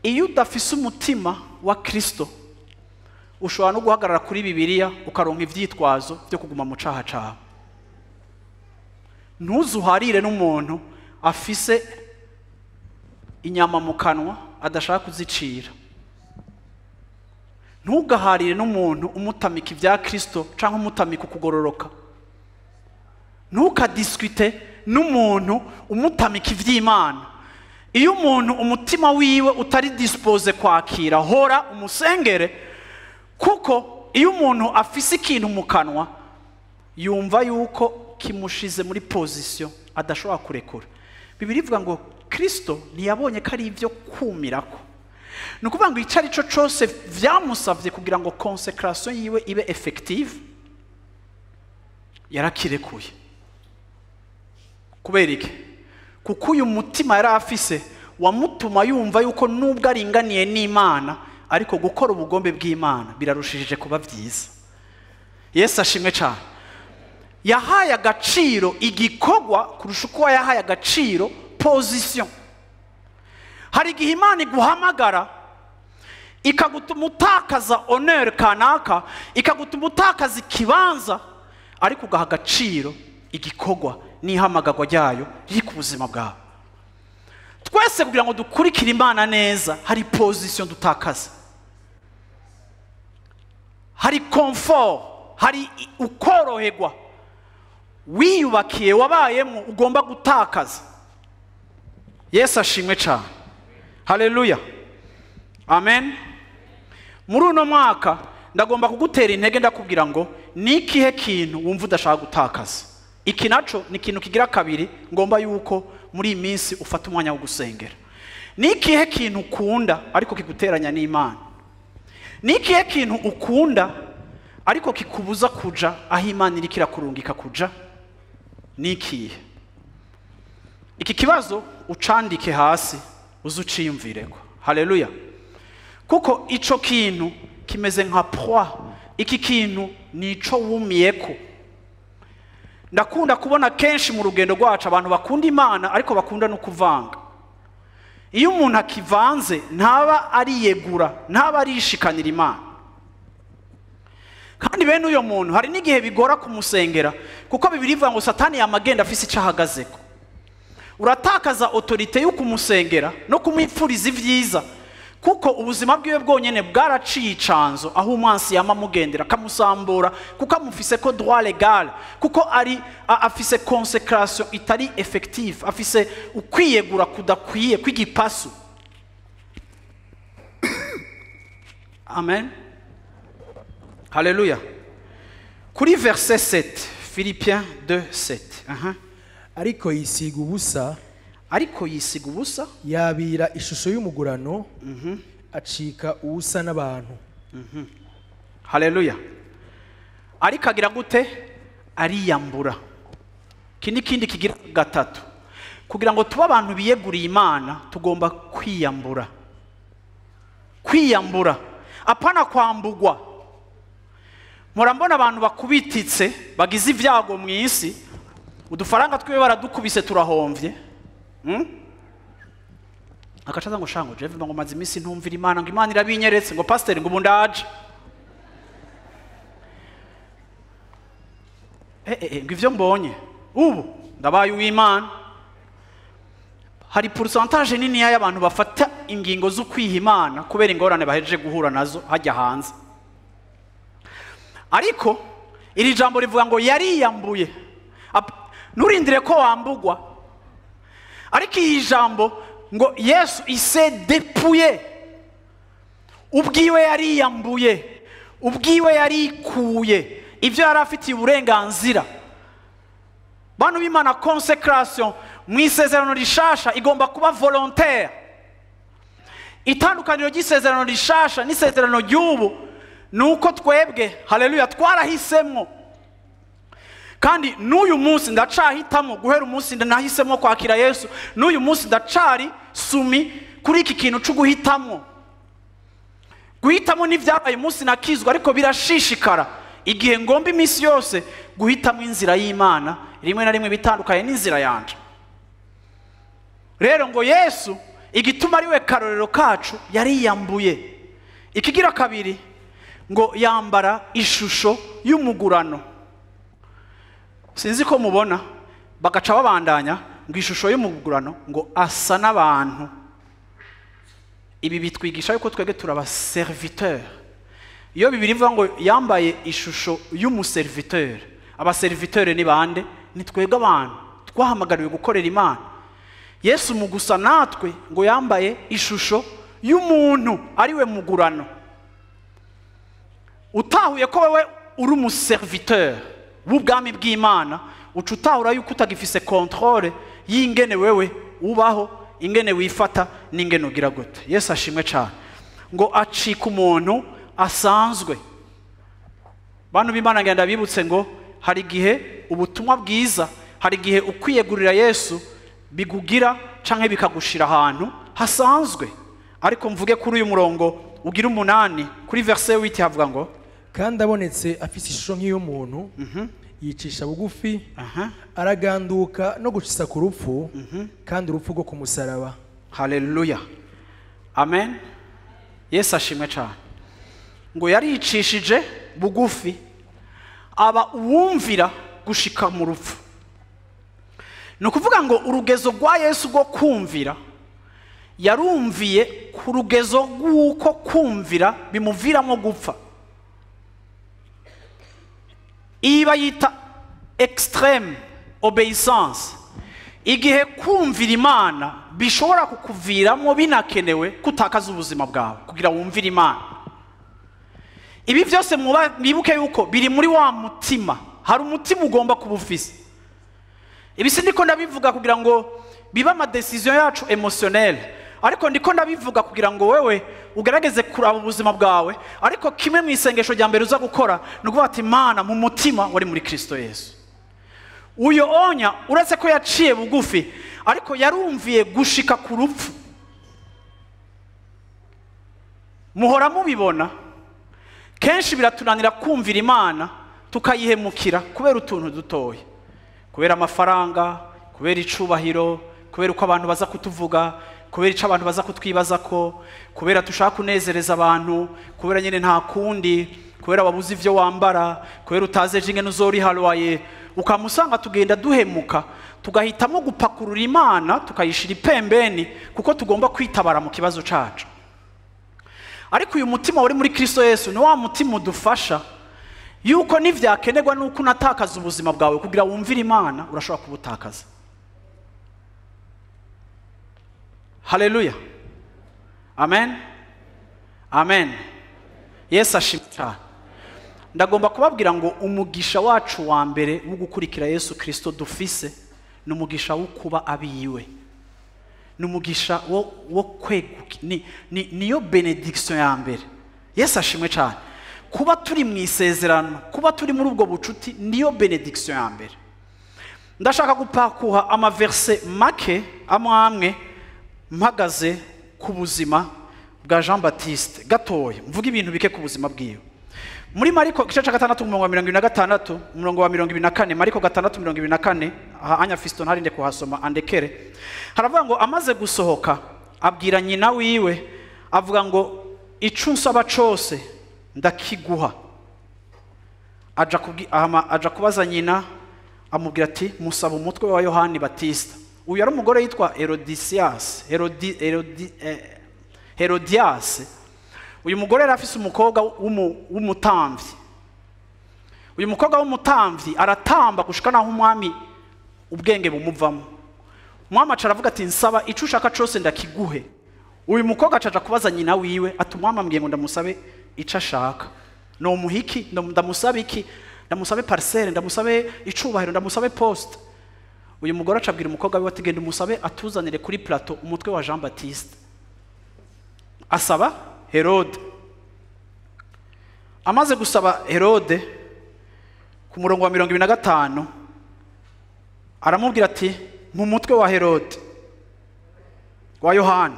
Iyo udafise umutima wa Kristo, ushobora no guhagarara kuri Bibiliya ukaronka ivyitwazo byo kuguma mu caha cawe. Ntuzuharire n'umuntu afise inyama mu kanwa adashaka kuzicira. Ntugaharire n'umuntu umutamika ibya Kristo canke umutamika ukugororoka. Ntukadiskute n'umuntu umutamika ivy'Imana. Iyo umuntu umutima wiwe utari dispose kwakira, hora umusengere, kuko iyo umuntu afise ikintu mu kanwa yumva yuko kimushize muri position adashobora kurekura. Bibiliya ivuga ngo Kristo ntiyabonye ko ari ibyo kumirako. Ni ukuvuga ngo icyo ari cyo cyose vyamusavye kugira ngo consecration yiwe ibe effective, yarakirekuye. Kubera iki? Kuko uyu mutima yari afise wamutuma yumva yuko nubwo aringaniye n'Imana, ariko gukora ubugombe bw'Imana birarushije kuba vyiza. Yesu ashimwe cyane. Yahaye agaciro igikorwa kurusha uko yahaye agaciro position. Hari igihe Imana iguhamagara ikagutuma utakaza honneur kanaka, ikagutuma utakaza ikibanza, ariko ugaha agaciro igikorwa n'ihamagagwa ryayo riri ku buzima bwawe. Twese kugira ngo dukurikire Imana neza, hari position dutakaza, hari confort, hari ukoroherwa wiyubakiye wabayemo ugomba gutakaza. Yesu ashimwe cyane. Haleluya, amen. Muri uno mwaka ndagomba kugutera intege, ndakubwira ngo ni ikihe kintu wumva udashaka gutakaza. Iki naco ni ikintu kigira kabiri ngomba yuko muri iyi minsi ufata umwanya wo gusengera. Ni ikihe kintu ukunda ariko kiguteranya n'Imana? Ni ikihe kintu ukunda ariko kikubuza kuja aho Imana iriko irakurungika kuja? Ni ikihe? Iki kibazo ucandike hasi uze uciyumvireko. Haleluya. Kuko ico kintu kimeze nka proie. Iki kintu nico wumiyeko. Ndakunda kubona kenshi mu rugendo rwacu abantu bakunda Imana ariko bakunda no kuvanga. Iyo umuntu akivanze ntaba ariyegura, ntaba arishikanira Imana. Kandi bene uyo muntu hari n'igihe bigora kumusengera, kuko Bibiliya ivuga ngo Satani yamagenda afise ico ahagazeko. Uratakaza autorité yo kumusengera no kumwipfuriza ivyiza, kuko ubuzima bwiwe bwonyene bwaraciye icanzo aho umwansi yama amugendera akamusambura, kuko amufise ko droit légal, kuko ari afise consecration itari effective, afise ukwiyegura kudakwiye kw'igipasu. Amen. Haleluya. Kuri verset 7, Philippiens 2:7. Ariko yisiga ubusa, Ariko yisiga ubusa, yabira ishusho y'umugurano, acika ubusa n'abantu. Haleluya. Ariko agira gute? Ariyambura. Iki ni ikindi kigira gatatu. Kugira ngo tube abantu biyeguriye Imana, tugomba kwiyambura. Kwiyambura, apana kwambugwa. Murambona abantu bakubititse bagize ibyago mu isi, udufaranga twiwe baradukubise turahomvye. Akacaza ngo shango Jeff ngo maze iminsi ntumvira Imana, ngo Imana irabinyeretse, ngo pasteur ngo ubundaje. Ngo ivyo mbonye ubu ndabaye uw'Imana. Hari pourcentage nini y'abantu bafata ingingo zo kwiha Imana kubera ingorane bahejeje guhura nazo hajya hanze. Ariko iri jambo rivuga ngo yariyambuye. Nturindire ko wambugwa. Ariko iyi jambo ngo Yesu ise dépouillé, ubwiwe yariyambuye, ubwiwe yarikuye ivyo yari afitiye uburenganzira. Bantu b'Imana, consecration mu isezerano rishasha igomba kuba volontaire. Itandukaniro ry'isezerano rishasha n'isezerano ry'ubu nuko twebwe, haleluya, twarahisemwo. Kandi n'uyu munsi ndacahitamo, guhera umunsi nahisemo kwakira Yesu, n'uyu munsi ndacari sumi kuri iki kintu cyo guhitamo. Guhitamo n'ivyabaye umunsi nakizwa, ariko birashishikara igihe ngomba iminsi yose guhitamo inzira y'Imana, rimwe na rimwe bitandukanye n'inzira yanje. Rero ngo Yesu igituma ari we karorero kacu yariyambuye. Ikigira kabiri ngo yambara ishusho y'umugurano. Sinzi ko mubona bagaca babandanya ngo ishusho y'umugurano ngo asa n'abantu. Ibi bitwigisha yuko twebwe turaba serviteur. Iyo Bibiliya ivuga ngo yambaye ishusho y'umuserviteur, abaserviteur ni bande? Ni twebwe abantu twahamagariwe gukorera Imana. Yesu mu gusa natwe ngo yambaye ishusho y'umuntu ariwe mugurano. Utahuye ko wewe uri umuserviteur w'ubwami bw'Imana, uca utahura yuko utagifise contrôle y'ingene wewe ubaho, ingene wifata n'ingene ugira gute. Yesu ashimwe cyane. Ngo acika umuntu asanzwe. Bantu b'Imana, ngenda bibutse ngo hari igihe ubutumwa bwiza, hari igihe ukwiyegurira Yesu bigugira canke bikagushira ahantu hasanzwe. Ariko mvuge kuri uyu murongo ugira 8 kuri verset 8 havuga ngo kandi abonetse afise ishusho nk'iy'umuntu, yicisha bugufi, araganduka no gucisa ku rupfu, kandi urupfu rwo kumusaraba. Haleluya, amen. Yesu ashimwe cyane. Ngo yaricishije bugufi aba uwumvira gushika mu rupfu. Ni ukuvuga ngo urugezo rwa Yesu rwo kumvira, yarumviye ku rugezo rw'uko kumvira bimuviramo gupfa. Iyi bayita extreme obéissance. Igihe kumvira Imana bishobora kukuviramo binakenewe kutakaza ubuzima bwawe kugira wumvire Imana. Ibi byose mwibuke yuko biri muri wa mutima. Hari umutima ugomba kuba ufise. Ibi si ndiko ndabivuga kugira ngo bibe ama décision yacu émotionnelle, ariko ndiko ndabivuga kugira ngo wewe ugerageze kuraba ubuzima bwawe. Ariko kimwe mu isengesho rya mbere uza gukora ni ukuvuga ati Mana, mu mutima wari muri Kristo Yesu. Uyo onya uretse ko yaciye bugufi, ariko yarumviye gushika ku rupfu. Muhora mubibona kenshi biratunanira kumvira Imana tukayihemukira kubera utuntu dutoya, kubera amafaranga, kubera icubahiro, kubera uko abantu baza kutuvuga, kubera ico abantu baza kutwibaza ko, kubera tushaka kunezereza abantu, kubera nyene nta kundi, kubera wabuze ivyo wambara, kubera utaze ingene uzoriha loyer. Ukamusanga tugenda duhemuka, tugahitamo gupakurura Imana tukayishira ipembeni kuko tugomba kwitabara mu kibazo cacu. Ariko uyu mutima wari muri Kristo Yesu ni wa mutima udufasha yuko nivyakenerwa nuko unatakaza ubuzima bwawe kugira wumvire Imana, urashobora kubutakaza. Haleluya, amen, amen. Yesu ashimwe cyane. Ndagomba kubabwira ngo umugisha wacu wa mbere wo gukurikira Yesu Kristo dufise ni umugisha wo kuba abiwe, ni umugisha wo kweguka, niyo benediction ya mbere. Yesu ashimwe cyane. Kuba turi mu isezerano, kuba turi muri ubwo bucuti, niyo benediction ya mbere. Ndashaka gupakuha amaverse make amwe mpagaze ku buzima bwa Jean Baptiste gatoya, mvuga ibintu bike ku buzima bwiwe. Muri Mariko igice cya 6 umurongo wa 26, umurongo wa 24, Mariko 6:24, aha Anya Fiston ntarinde kuhasoma andekere. Haravuga ngo amaze gusohoka abwira nyina wiwe, avuga ngo ico unsaba cose ndakiguha. Aja kubaza nyina, amubwira ati musaba umutwe wa Yohani Batista. Uyu yari umugore yitwa Herodias. Uyu mugore yari afise umukobwa w'umutamvyi. Uyu mukobwa w'umutamvyi aratamba gushika naho umwami ubwenge bumuvamo. Umwami aca aravuga ati nsaba ico ushaka cose ndakiguhe. Uyu mukobwa aca kubaza nyina wiwe ati umwami ambwiye ngo ndamusabe ico ashaka. No muhiki, ndamusabe iki? Ndamusabe parcelle, ndamusabe icubahiro, ndamusabe poste. Uyu mugore aca abwira umukobwa wiwe ati genda umusabe atuzanire kuri plateau umutwe wa Jean Baptiste. Asaba Herode. Amaze gusaba Herode ku murongo wa 25 aramubwira ati mu mutwe wa Herode wa Yohana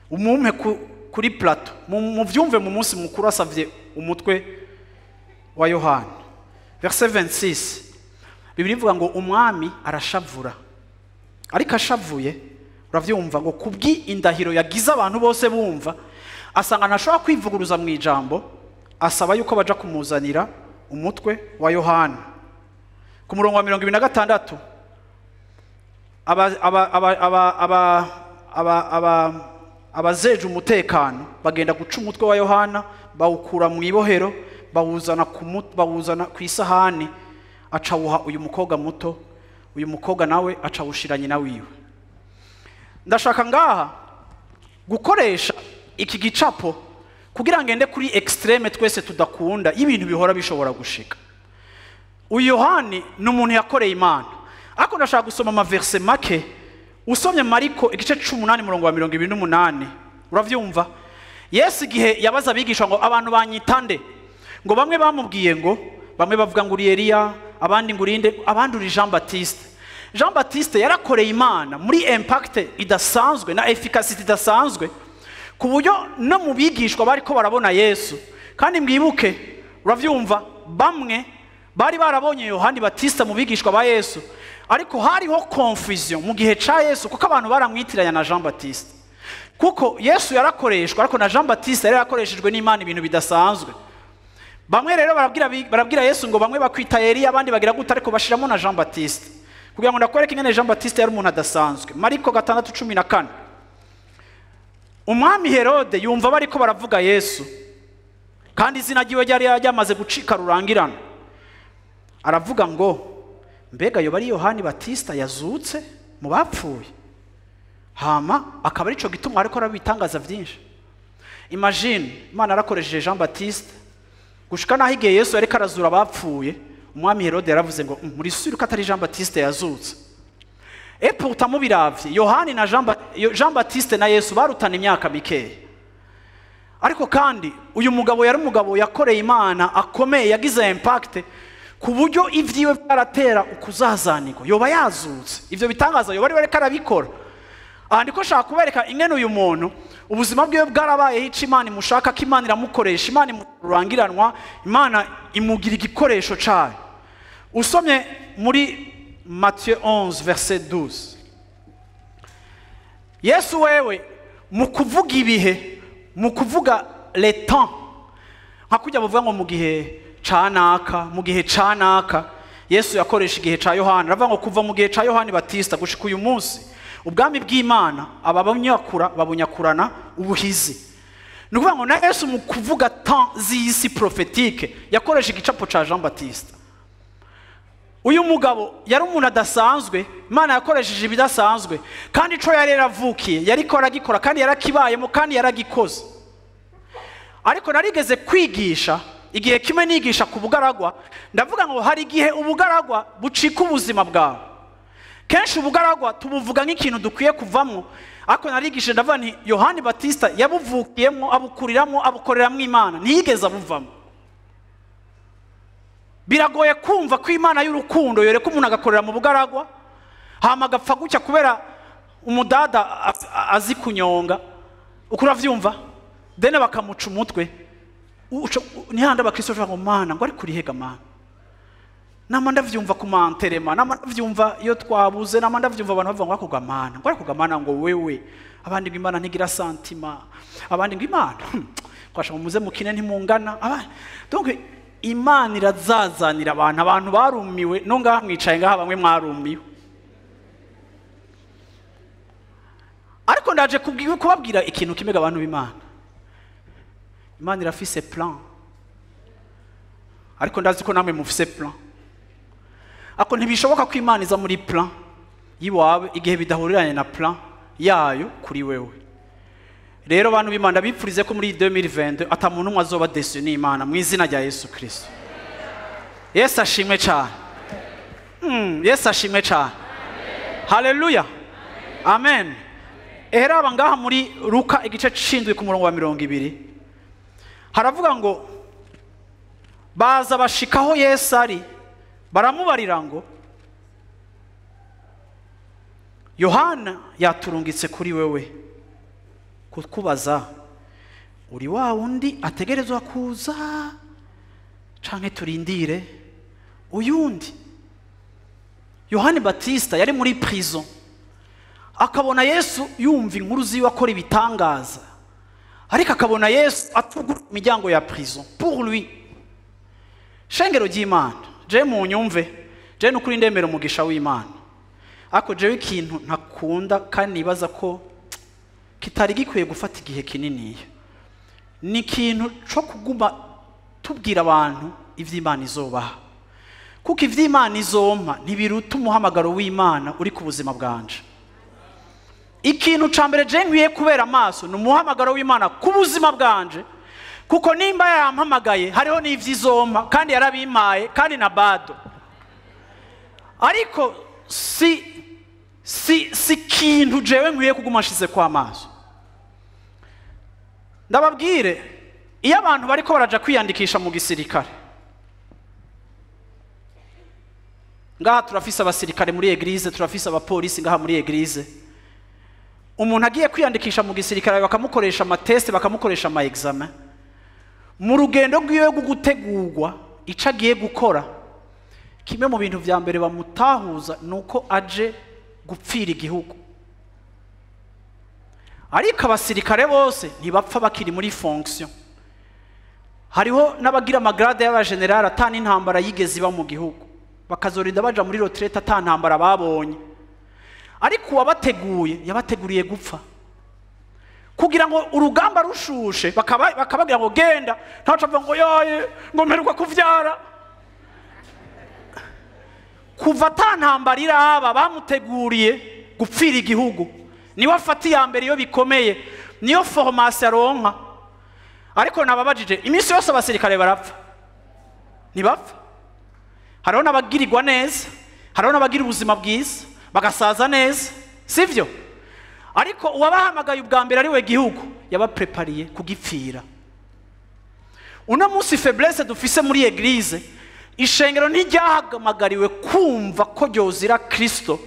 umumpe kuri plateau, muvyumve, mu munsi mukuru asavye umutwe wa Yohana. Verset 26, Bibiliya ivuga ngo umwami arashavura, ariko ashavuye, uravyumva, ngo kubwi indahiro yagize abantu bose bumva, asanga ntashobora kwivuguruza mu ijambo, asaba yuko baja kumuzanira umutwe wa Yohana. Ku murongo wa 26, abazeje umutekano bagenda guca umutwe wa Yohana, bawukura mu ibohero, bawuzana ku isahani, acawuha uyu mukobwa muto. Uyu mukobwa nawe acawushira nyina wiwe. Ndashaka ngaha gukoresha iki gicapo kugira ngende kuri extrême twese tudakunda, ibintu bihora bishobora gushika. Uyu Yohani ni umuntu yakoreye Imana, ariko ndashaka gusoma amaverse make. Usomye Mariko igice 18, murongo wa 28, uravyumva, Yesu igihe yabaza abigisha ngo abantu banyitande, ngo bamwe bamubwiye ngo, bamwe bavuga ngo uri Eliya, abandi ngo urinde, abandi uri Jean Baptiste. Jean Baptiste yarakoreye Imana muri impact idasanzwe na efficacité idasanzwe, ku buryo no mu bigishwa bariko barabona Yesu, kandi mwibuke, uravyumva, bamwe bari barabonye Yohani Batista mu bigishwa ba Yesu, ariko hariho confusion mu gihe ca Yesu, kuko abantu baramwitiranya na Jean Baptiste, kuko Yesu yarakoreshwa, ariko na Jean Baptiste yari yarakoreshejwe n'Imana ibintu bidasanzwe. Bamwe rero barabwira Yesu ngo bamwe bakwita Eliya, abandi bagira gute, ariko bashiramo na Jean Baptiste kugira ngo ndakwereke ingene Jean Baptiste yari umuntu adasanzwe. Mariko 6:14, umwami Herode yumva bariko baravuga Yesu, kandi izina ryiwe ryari ryamaze gucika rurangirana, aravuga ngo mbega yoba ari Yohani Batista yazutse mu bapfuye, hama akaba arico gituma ariko arabitangaza vyinshi. Imagine, Imana yarakoresheje Jean Baptiste gushika naho igihe Yesu yariko arazura abapfuye, umwami Herode yaravuze ngo muri sûr ko atari Jean Baptiste yazutse. Et pourtant mubiravye, Yohani na Jean Baptiste na Yesu barutana imyaka mikeya, ariko kandi uyu mugabo yari umugabo yakoreye Imana akomeye, yagize impact ku buryo ivyiwe byaratera ukuzazanirwa. Yoba yazutse, ivyo bitangaza yoba ari bariko arabikora. Aha ndiko nshaka kubereka ingene uyu muntu ubuzima bwiwe bwarabayeho ico Imana imushaka, ko Imana iramukoresha, Imana imurangiranwa, Imana imugira igikoresho cayo. Usomye muri Matthieu 11 verset 12, Yesu wewe mu kuvuga ibihe, mu kuvuga les temps, nka kujya bavuga ngo mu gihe canaka, mu gihe canaka, Yesu yakoresha igihe ca Yohana, aravuga ngo kuva mu gihe ca Yohani Batista gushika uyu munsi, ubwami bw'Imana ababanyakura babunyakurana ubuhizi. Ni ukuvuga ngo na Yesu mu kuvuga temps z'isi prophétique yakoresha igicapo ca Jean Baptiste. Uyu mugabo yari umuntu adasanzwe, Imana yakoresheje ibidasanzwe, kandi ico yari yaravukiye yariko aragikora, kandi yarakibayemo, kandi yaragikoze. Ariko narigeze kwigisha igihe kimwe, nigisha ku bugaragwa, ndavuga ngo hari igihe ubugaragwa bucika ubuzima bwawe. Kenshi ubugaragwa tubuvuga nk'ikintu dukwiye kuvamwo, ariko narigishije ndavuga nti Yohani Batista yabuvukiyemo, abukuriramwo, abukoreramwo Imana, ntiyigeze abuvamo. Biragoye kumva ko Imana y'urukundo yoreka umuntu agakorera mu bugaragwa, hama agapfa gutya kubera umudada azi kunyonga, uko uravyumva, dene bakamuca umutwe. Nihanda abakristo bavuga ngo Mana, ngo ari kurihega Mana. Nama ndavyumva ku manterema, nama ndavyumva iyo twabuze, nama ndavyumva abantu bavuga ngo akoga Mana, ngo akoga Mana, ngo wewe, abandi ngo Imana ntigira sentiment, abandi ngo Imana kwasha ngo muze mukine ntimungana. Donc Imana irazazanira abantu, abantu barumiwe, no ngaha mwicaye ngaha bamwe mwarumiwe. Ariko ndaje kubabwira ikintu kimwe abantu b'Imana. Imana irafise plan, ariko ndazi ko namwe mufise plan. Ako ntibishoboka ko Imana iza muri plan yiwawe igihe bidahuriranye na plan yayo kuri wewe. Rero bantu b'Imana, bipfurize ko muri 2022 ata muntu umwe azoba déçu n'Imana mu izina rya Yesu Kristo. Yesu ashimwe cyane. Yesu ashimwe cyane. Haleluya. Amen. Eheraba ngaha muri Luka igice 7 ku murongo wa 20, haravuga ngo baza bashikaho Yesu ari, baramubarira ngo Yohana yaturungitse kuri wewe kukubaza Uri wa wundi ategerezwa kuza, canke turindire uyundi? Yohani Batista yari muri prison, akabona Yesu, yumva inkuru ziwe akora ibitangaza, ariko akabona Yesu atugura imiryango ya prison pour lui. Shengero ry'Imana, je mu nyumve, je nukuri ndemera umugisha w'Imana, ariko jewe ikintu ntakunda kandi nibaza ko kitari gikwiye gufata igihe kininiya, ni ikintu co kuguma tubwira abantu ivy'Imana izobaha, kuko ivy'Imana izompa ntibiruta umuhamagaro w'Imana uri ku buzima bwanje. Ikintu ca mbere je nkwiye kubera amaso ni umuhamagaro w'Imana ku buzima bwanje, kuko nimba yarampamagaye hariho n'ivy'izompa kandi yarabimpaye kandi na bado. Ariko si kintu jewe nkwiye kuguma nshize kwa amaso. Ndababwire, iyo abantu bariko baraja kwiyandikisha mu gisirikare, ngaha turafise abasirikare muri eglise, turafise abapolisi ngaha muri eglise. Umuntu agiye kwiyandikisha mu gisirikare bakamukoresha amateste, bakamukoresha ama examen, mu rugendo rwiwe rwo gutegurwa ico agiye gukora, kimwe mu bintu vya mbere bamutahuza nuko aje gupfira igihugu. Ariko abasirikare bose ntibapfa bakiri muri fonction. Hariho n'abagira amagrade y'abageneral atana intambara yigeze iba mu gihugu, bakazorinda baja muri retraite ata ntambara babonye. Ariko uwabateguye yabateguriye gupfa, kugira ngo urugamba rushushe bakabagira ngo genda, ntaco avuga ngo yoye ngo mperuka kuvyara. Kuva ata ntambara iraba bamuteguriye gupfira igihugu, niwe afata iya mbere iyo bikomeye, niyo formation aronka. Ariko nababajije, iminsi yose abasirikare barapfa, ntibapfa? Hariho n'abagirirwa neza, hariho n'abagira ubuzima bwiza bagasaza neza, sivyo? Ariko uwabahamagaye ubwa mbere ari we gihugu, yabaprepariye kugipfira. Uno munsi faiblesse dufise muri eglise, ishengero ntiryahamagariwe kumva ko ryozira Kristo,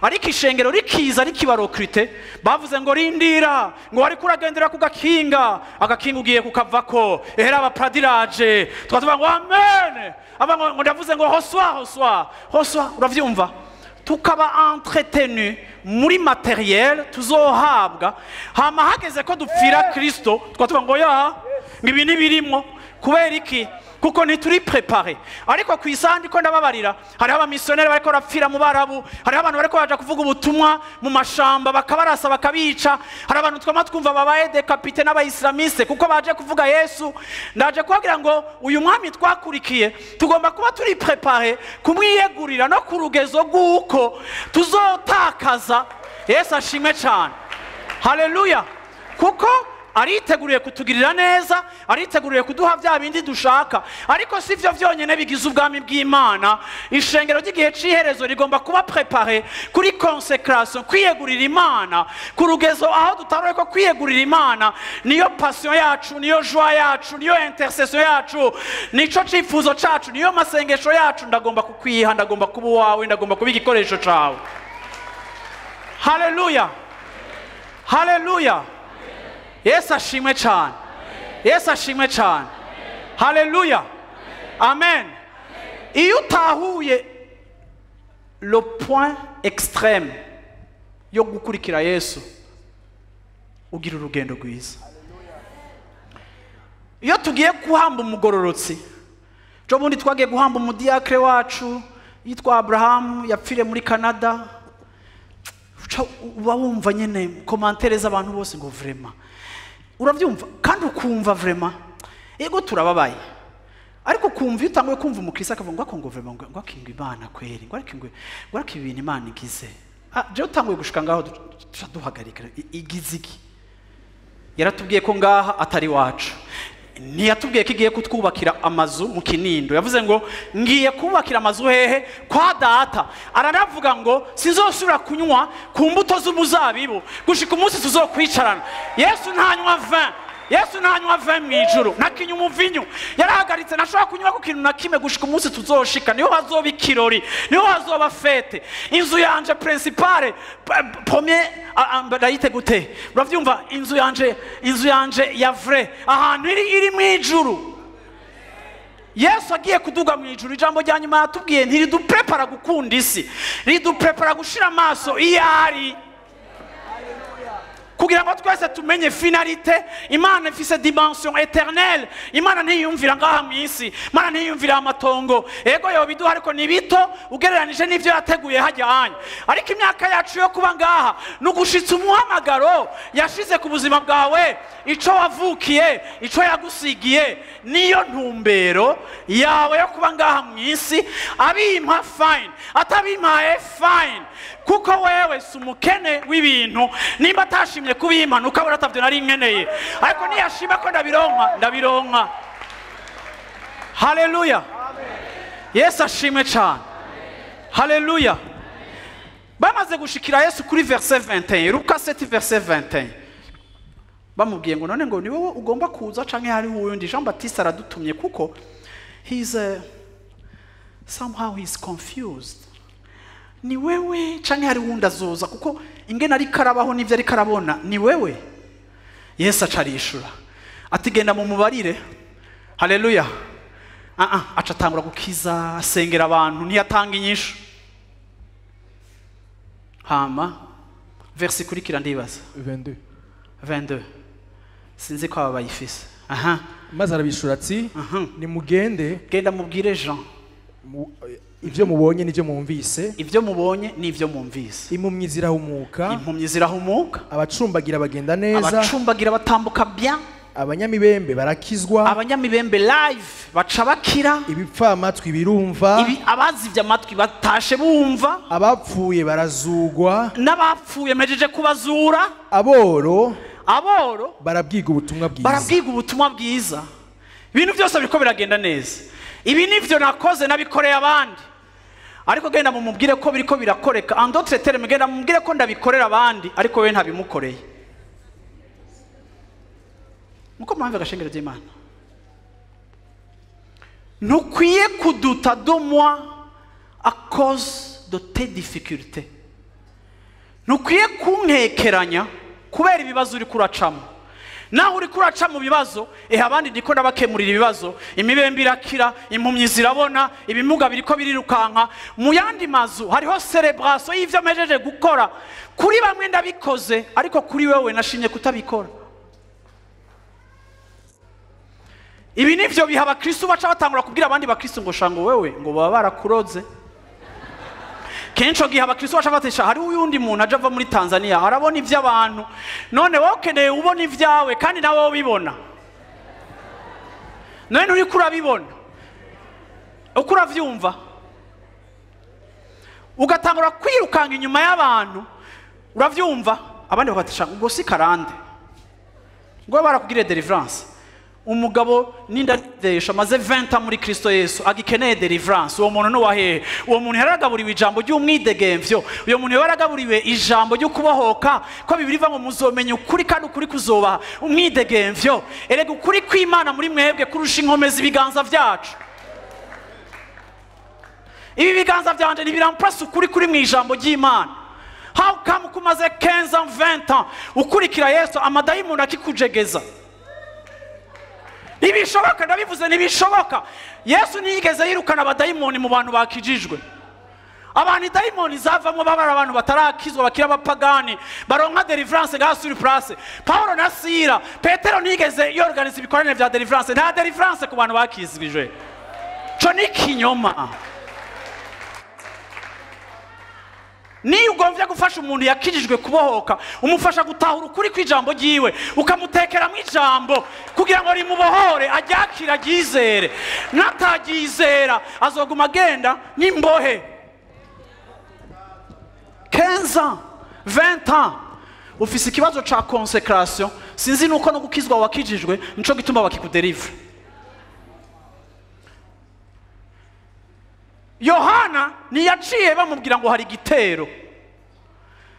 ariko ishengero rikiza rikibarokrite, bavuze ngo rindira, ngo wariko uragendera ku gakinga, agakinga ugiye kukavako, ehera abapadiraje, tukatuvuga ngo amen, aba ngo ndavuze ngo hoswa hoswa hoswa, uravyumva? Tukaba entretenu muri materiel tuzohabwa, hama hageze ko dupfira Kristo tukatuvuga ngo ya ngo ibi ntibirimwo. Kubera iki? Kuko ntituri prepare. Ariko ku isaha ndiko ndababarira, hariho abamisiyoneri bariko barapfira mu Barabu, hariho abantu bariko baja kuvuga ubutumwa mu mashamba bakabarasa bakabica, hari abantu twama twumva babaye décapité n'abayislamiste kuko baje kuvuga Yesu. Ndaje kubabwira ngo uyu mwami twakurikiye tugomba kuba turi prepare kumwiyegurira no ku rugezo rw'uko tuzotakaza. Yesu ashimwe cyane, haleluya. Kuko ariteguriye kutugirira neza, ariteguriye kuduha bya bindi dushaka, ariko si vyo vyonyene bigize ubwami bw'Imana. Ishengero ry'igihe c'iherezo rigomba kuba prepare kuri consecration, kwiyegurira Imana ku rugezo aho dutaroye ko kwiyegurira Imana niyo passion yacu, niyo joie yacu, niyo intercession yacu, nico cifuzo cacu, niyo masengesho yacu. Ndagomba kukwiha, ndagomba kuba uwawe, ndagomba kuba igikoresho cawe. Haleluya, haleluya. Yesu ashimwe cyane, Yesu ashimwe cyane, haleluya, amen. Iyo utahuye le point extrême yo gukurikira Yesu, ugira urugendo rwiza. Iyo tugiye guhamba umugororotsi, ejo bundi twagiye guhamba umudiakre wacu yitwa Abraham, yapfiriye muri Canada, uba wumva nyene commentaires z'abantu bose ngo vraiment, uravyumva kandi ukumva vraiment ego turababaye, ariko kumva iyo utanguye kumva umukristo akavuga ngo ako ngo vraiment ngo akinga Imana kweri, ngo akinga, ngo akinga ibintu Imana igize. Je utanguye gushika ngaho duhagarika igize iki? Yaratubwiye ko ngaha atari wacu, ntiyatubwiye ko igiye kutwubakira amazu mu Kinindo. Yavuze ngo ngiye kubakira amazu hehe? Kwa data. Aranavuga ngo sinzosubira kunywa ku mbuto z'umuzabibu gushika umunsi tuzokwicarana. Yesu ntanywa vin. Yesu ntanywa vin mu ijuru, ntakinywa umuvinyu, yarahagaritse, ntashobora kunywa ku kintu na kimwe gushika umunsi tuzoshika. Niho hazoba ikirori, niho hazoba fête. Inzu yanje principale, premier, ndayite gute? Uravyumva? Inzu yanje ya vrai, ahantu iri mu ijuru. Yesu agiye kuduga mu ijuru, ijambo rya nyuma yatubwiye ntiriduprepara gukunda isi, riduprepara gushira amaso iyo ari, kugira ngo twese tumenye finalité. Imana ifise dimension éternelle. Imana ntiyumvira ngaha mu isi, Imana ntiyumvira amatongo. Ego, yobiduha, ariko ni bito ugereranije n'ivyo yateguye hajya hanya. Ariko imyaka yacu yo kuba ngaha ni ugushitsa umuhamagaro yashize ku buzima bwawe, ico wavukiye, ico yagusigiye. Niyo ntumbero yawe yo kuba ngaha mu isi. Abimpa, fine; atabimpaye, fine, kuko wewe si umukene w'ibintu. Nimba atashimye kubimpa, nuko abona atavyo nari nkeneye, ariko niyashima ko ndabironka, ndabironka. Haleluya! Yesu ashimwe cyane. Haleluya! Bamaze gushikira Yesu kuri verset 21, Luka 7 verset 21, bamubwiye ngo: "None ngo ni wowe ugomba kuza, canke hariho uwundi? Jean Baptiste aradutumye." Kuko he's somehow he's confused: ni wewe canke hari wundi azoza? Kuko ingene ariko arabaho n'ivyo ariko arabona, ni wewe? Yesu aca arishura ati: "Genda mu mubarire." Haleluya! Aca atangura gukiza, asengera abantu, ntiyatanga inyishu. Hama verse ikurikira, ndibaza 22. 22, sinzi ko aba bayifise. Aha. Maze arabishura ati: "Nimugende "Genda mubwire Jean ibyo mubonye n'ibyo mwumvise." Ibyo mubonye n'ibyo mwumvise. Impumyi zirahumuka, Impumyi zirahumuka, abacumbagira bagenda neza, abacumbagira batambuka bien, abanyamibembe barakizwa, abanyamibembe live baca bakira, ibipfamatwi birumva, abazivye amatwi batashe bumva, abapfuye barazugwa, n'abapfuye mpejeje kubazura, aboro aboro barabwiga ubutumwa bwiza. Barabwiga ubutumwa bwiza. Ibintu byose biriko biragenda neza. Ibi nivyo nakoze, nabikoreye abandi, ariko genda mumubwire ko biriko birakoreka. En d'autres termes, genda mumubwire ko ndabikorera abandi, ariko we ntabimukoreye. Muko mpamvu agashengero ry'Imana, ntukwiye kuduta de moi à cause de tes difficultés. Ntukwiye kunkekeranya kubera ibibazo uri kuracamo. Naho uri kuraca mu bibazo, ehe, abandi ndiko ndabakemurira ibibazo. Imibembe irakira, impumyi zirabona, ibimuga biriko birirukanka. Mu yandi mazu hariho célébration y'ivyo mpejeje gukora. Kuri bamwe ndabikoze, ariko kuri wewe nashimye kutabikora. Ibi nivyo biha abakristu baca batangura kubwira abandi bakristu ngo: "Shango wewe ngo baba barakuroze." Kenshi gihe abakristo baca batesha: "Hari uyundi muntu aje ava muri Tanzania, arabona iby'abantu. None wowe ukeneye ubona ibyawe, kandi nawe ubibona. None nturiko urabibona uko uravyumva?" Ugatangura kwirukanga inyuma y'abantu, uravyumva? Abandi bakabatesha ngo: "Si karande ngo barakugiriye deliverance." Umugabo n'indadesha amaze 20 ans muri Kristo Yesu agikeneye deliverance, uwo muntu nuwahehe? Uwo muntu yaragaburiwe ijambo ry'umwidegemvyo, uyo muntu yaragaburiwe ijambo ryo kubohoka, ko Bibiliya ivuga ngo: "Muzomenya ukuri, kandi ukuri kuzobaha umwidegemvyo." Erega ukuri kw'Imana muri mwebwe kurusha inkomezi ibiganza vyacu. Ibi biganza byanje ntibiramplasa ukuri kuri mu ijambo ry'Imana. How come kumaze 15 ans, 20 ans ukurikira Yesu, amadayimoni akikujegeza? Ntibishoboka, ndabivuze, ntibishoboka. Yesu ntiyigeze yirukana abadayimoni mu bantu bakijijwe. Abantu idayimoni zavamo babara abantu batarakizwa, bakiri abapagani, baronka deliverance ngaha sur place. Paulo na Sira, Petero ntiyigeze yorganiza ibikoranire vya deliverance. Nta deliverance ku bantu bakizijwe, co ni kinyoma. Niyo ugombye gufasha umuntu yakijijwe kubohoka, umufasha gutahura ukuri kw'ijambo ryiwe, ukamutekeramo ijambo kugira ngo rimubohore, aryakire, aryizere. Nataryizera, azoguma agenda n'imbohe. 15 ans, 20 ans, ufise ikibazo ca consécration, sinzi nuko no gukizwa wakijijwe, nico gituma bakikuderivre. Yohana ntiyaciye bamubwira ngo hari igitero.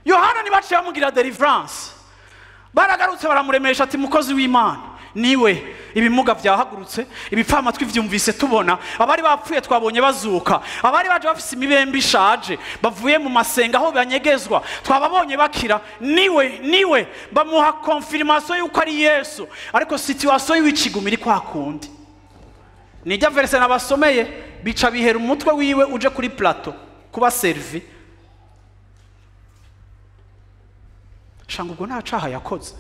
Yohana ntibaciye bamubwira deliverance. Baragarutse baramuremesha ati: "Mukozi w'Imana, Niwe ibimuga vyahagurutse, ibipfamatwi vyumvise tubona, abari bapfuye twabonye bazuka, abari baje bafise imibembe ishaje bavuye mu masenga aho banyegezwa twababonye bakira. Niwe, niwe. Bamuha confirmation yuko ari Yesu, ariko situation y'icigumi iri kwa kundi. Nijya verse nabasomeye bica bihera umutwe wiwe uje kuri plateau kuba servi. Shanga ubwo nta caha yakoze.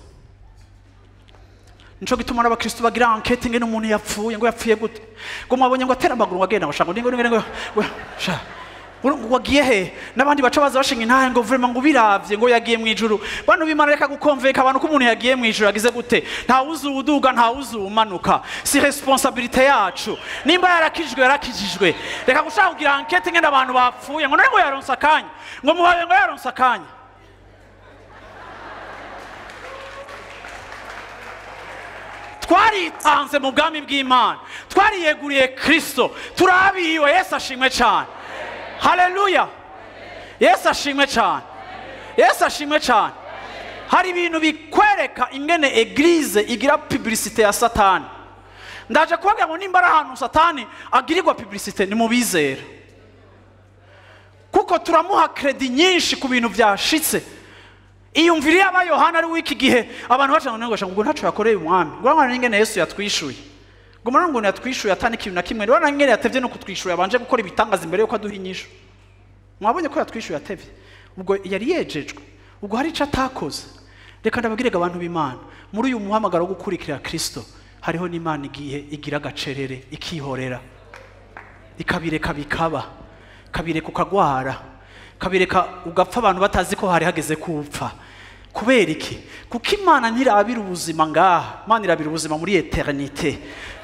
Nico gituma n'abakristo bagira enquête ngene umuntu yapfuye, ngo yapfuye gute, ngo mwabonye ngo atera amaguru ngo agenda, ngo shanga ngo ngo sha ngo wagiye he, n'abandi baca baza bashinga intahe ngo vraiment ngo biravye ngo yagiye mu ijuru. Bantu b'Imana, reka gukonveka abantu ko umuntu yagiye mu ijuru yagize gute. Nta uzuduga, nta uzumanuka, si responsabilité yacu. Nimba yarakijijwe yarakijijwe. Reka gushaka kugira enquête ngene abantu bapfuye ngo none ngo yaronse akanya, ngo muhaye ngo yaronse akanya. Twaritanze mu bwami bw'Imana, twariyeguriye Kristo, turabiwe. Yesu ashimwe cyane. Haleluya. Yesu ashimwe cyane. Yesu ashimwe cyane. Hari ibintu bikwereka ingene eglise igira publicité ya Satani. Ndaje kubabwira ngo nimba ari ahantu Satani agirirwa publicité ni mu bizera, kuko turamuha credit nyinshi ku bintu byashitse. Iyumvire aba Yohana ari wiki gihe abantu baca ngo ngo ngo ntaco yakoreye umwami, ngo urabona ingene Yesu yatwishuye, ngo murabona ngo yatwishuye atani ikintu na kimwe, urabona ingene yatevye no kutwishuye, abanje gukora ibitangaza imbere yuko aduha inyishu. Mwabonye ko yatwishuye atevye, ubwo yari yejejwe, ubwo hari ico atakoze. Reka ndababwire abantu b'Imana, muri uyu muhamagaro wo gukurikira Kristo hariho n'Imana igihe igira agacerere, ikihorera, ikabireka bikaba, kabireka ukagwara, kabireka ugapfa abantu batazi ko hari hageze kupfa. Kubera iki? Kuko Imana ntirabira ubuzima ngaha, Imana irabira ubuzima muri eternité.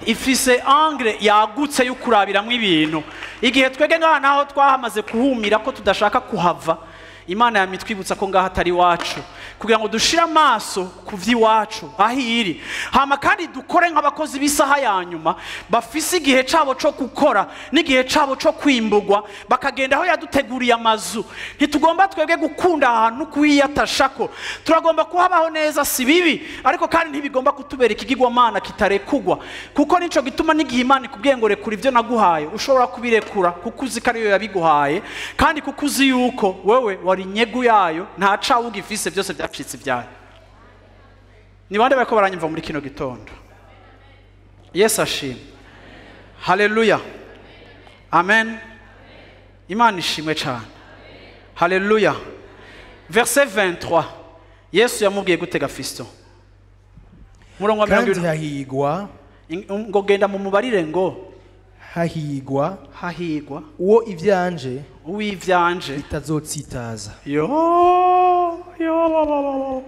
Ifise angle yagutse yo kurabiramwo ibintu. Igihe twege ngaha naho twahamaze kuhumira ko tudashaka kuhava, Imana yamitwibutsa ko ngaha atari wacu, kugira ngo dushire amaso ku vy'iwacu aho iri. Hama kandi dukore nk'abakozi b'isaha ya nyuma bafise igihe cabo co gukora n'igihe cabo co kwimbugwa, bakagenda aho yaduteguriye amazu. Ntitugomba twebwe gukunda ahantu kuhiyatashako, turagomba kuhabaho neza, si bibi, ariko kandi ntibigomba kutubera ikigirwamana kitarekugwa. Kuko nico gituma n'igihe Imana ikubwiye ngo rekura ivyo naguhaye, ushobora kubirekura kuko uzi ko ariyo yabiguhaye, kandi kuko uzi yuko wewe wari inyegu yayo, nta cawe ugifise, byose byacitse ibyayo. Ni bande bariko baranyumva muri kino gitondo? Yesu ashimwe. Haleluya. Amen. Imana ishimwe cyane. Haleluya. Verset 23. Yesu yamubwiye gutega Fisto. Murongo wa Kandi 20. hahigwa Ngo genda mu mubarire ngo hahigwa hahigwa uwo ivyanje uwivyanje bitazotsitaza. Yo yo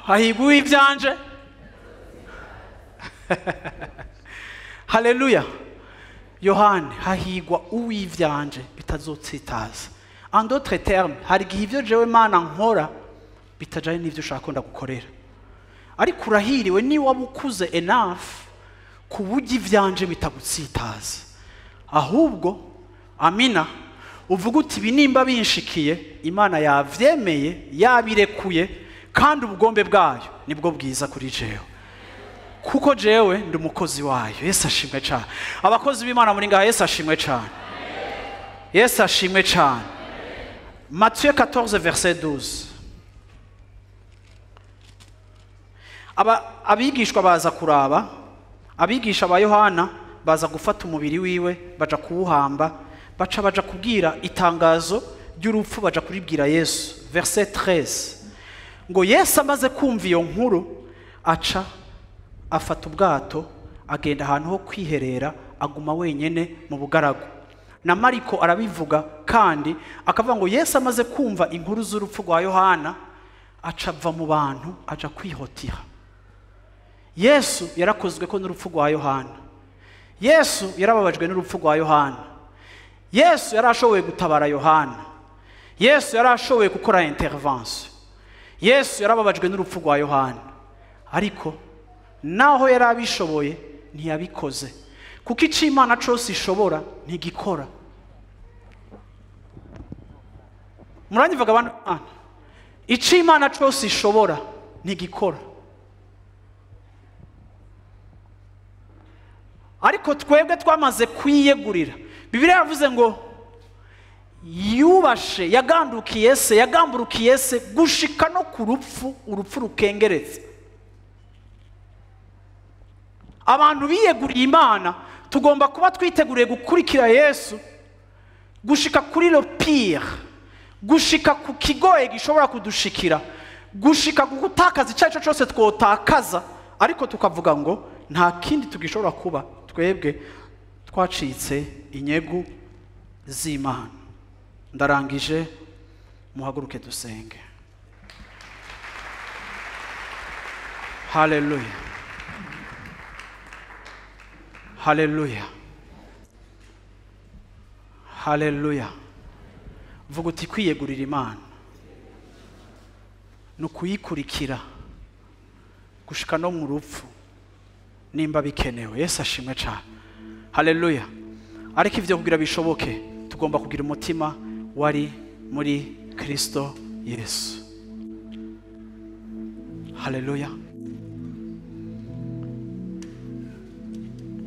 hahigwa uwivyanje. Haleluya. Yohane, hahigwa uwivyanje bitazotsitaza. En d'autres termes, hari igihe ivyo jewe Mana nkora bitajanye n'ivyo ushaka ko ndagukorera, ariko urahiriwe niba ukuze enough ku buryo ivyanje bitagutsitaza, ahubwo amina uvuga uti ibi nimba binshikiye Imana yavyemeye, yabirekuye, kandi ubugombe bwayo nibwo bwiza kuri jewe, kuko jewe ndi umukozi wayo. Yesu ashimwe cyane. Abakozi b'Imana muri ngaha, Yesu ashimwe cyane. Yesu ashimwe cyane. Matthieu 14 verset 12. Abigishwa baza kuraba, abigisha ba Yohana baza gufata umubiri wiwe baja kuwuhamba, baca baja kubwira itangazo ry'urupfu, baja kuribwira Yesu. Verset 13. Ngo Yesu amaze kumva iyo nkuru aca afata ubwato agenda ahantu ho kwiherera, aguma wenyene mu bugaragu. Na Mariko arabivuga kandi akavuga ngo Yesu amaze kumva inkuru z'urupfu rwa Yohana aca ava mu bantu aja kwihotira. Yesu yarakozwe ko n'urupfu rwa Yohana. Yesu yarababajwe n'urupfu rwa Yohana. Yesu yarashoboye gutabara Yohana. Yesu yarashoboye gukora intervention. Yesu yarababajwe n'urupfu rwa Yohana, ariko naho yarabishoboye ntiyabikoze, kuko icyo Imana cose ishobora ntigikora. Muranyivuga abantu, icyo Imana cose ishobora ntigikora. Ariko twebwe twamaze kwiyegurira. Bibiliya yavuze ngo yubashe, yagandukiye se, yagamburukiye se gushika no ku rupfu, urupfu rukengeretse. Abantu biyeguriye Imana tugomba kuba twiteguriye gukurikira Yesu gushika kuri le pire, gushika ku kigoye gishobora kudushikira, gushika ku gutakaza icyo aricyo cyose twotakaza, ariko tukavuga ngo nta kindi tugishobora kuba, twebwe twacitse inyegu z'Imana. Ndarangije, muhaguruke dusenge. Haleluya, haleluya, haleluya. Vuga uti kwiyegurira Imana ni ukuyikurikira gushika no mu rupfu nimba bikenewe. Yesu ashimwe cyane. Haleluya. Ariko ivyo kugira bishoboke tugomba kugira umutima wari muri Kristo Yesu. Haleluya,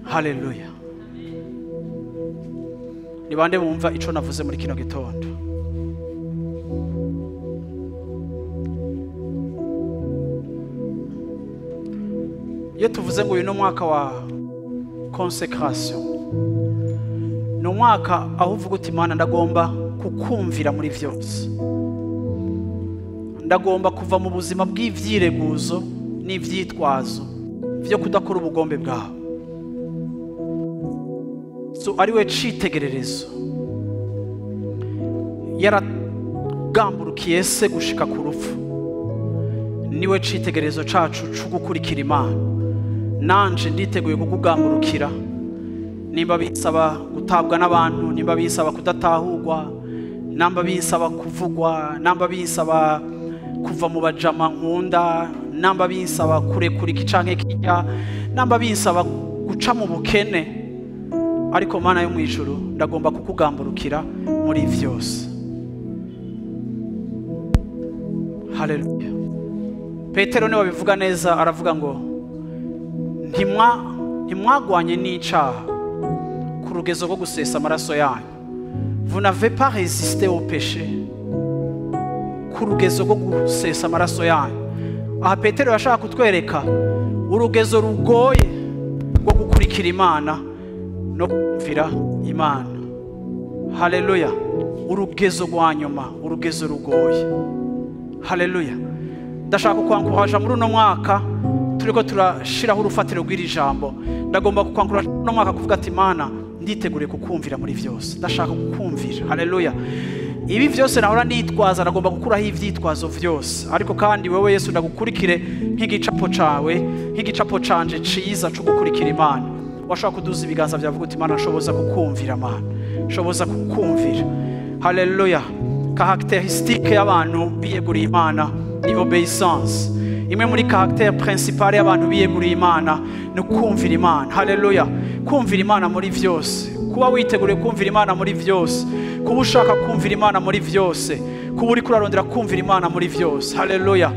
haleluya. Ni bande bumva ico navuze muri kino gitondo? Iyo tuvuze ngo uyu ni umwaka wa consecration, ni umwaka aho uvuga uti Mana ndagomba kukumvira muri vyose, ndagomba kuva mu buzima bw'ivyireguzo n'ivyitwazo vyo kudakora ubugombe bwawe. So ari we citegererezo, yaragamburukiye se gushika ku rupfu, niwe citegererezo cacu co gukurikira Imana. Nanje nditeguye kukugamburukira, nimba bisaba gutabwa n'abantu, nimba bisaba kudatahurwa, namba bisaba kuvugwa, namba bisaba kuva mu bajama nkunda, namba bisaba kurekura iki canke kirya, namba bisaba guca mu bukene, ariko Mana yo mwijuru ndagomba kukugamburukira muri vyose. Haleluya. Petero niwe abivuga neza, aravuga ngo ntimwagwanye n'icaha ku rugezo rwo gusesa amaraso yanyu. Vous n'avez pas résisté au péché ku rugezo rwo gusesa amaraso yanyu. Aha Petero yashaka kutwereka urugezo rugoye rwo gukurikira Imana no kumvira Imana. Haleluya. Urugezo rwa nyuma, urugezo rugoye. Haleluya. Ndashaka kukwankuraja muri uno mwaka turiko turashiraho urufatiro rw'iri jambo. Ndagomba kukwankuraja uno mwaka kuvuga ati Mana nditeguriye kukumvira muri vyose, ndashaka kukumvira. Haleluya. Ibi vyose nahora nitwaza, ndagomba gukuraho ivyitwazo vyose, ariko kandi wewe Yesu ndagukurikire nk'igicapo cawe, nk'igicapo canje ciza co gukurikira Imana. Washaka kuduza ibiganza byavuga uti Mana nshoboza kukumvira, Mana nshoboza kukumvira. Haleluya. Caractéristique y'abantu biyeguriye Imana ni obéissance. Imwe muri caractère principale y'abantu biyeguriye Imana ni kumvira Imana. Haleluya. Kumvira Imana muri vyose, kuba witeguriye kumvira Imana muri vyose, kuba ushaka kumvira Imana muri vyose, kuba uri kurarondera kumvira Imana muri vyose. Haleluya.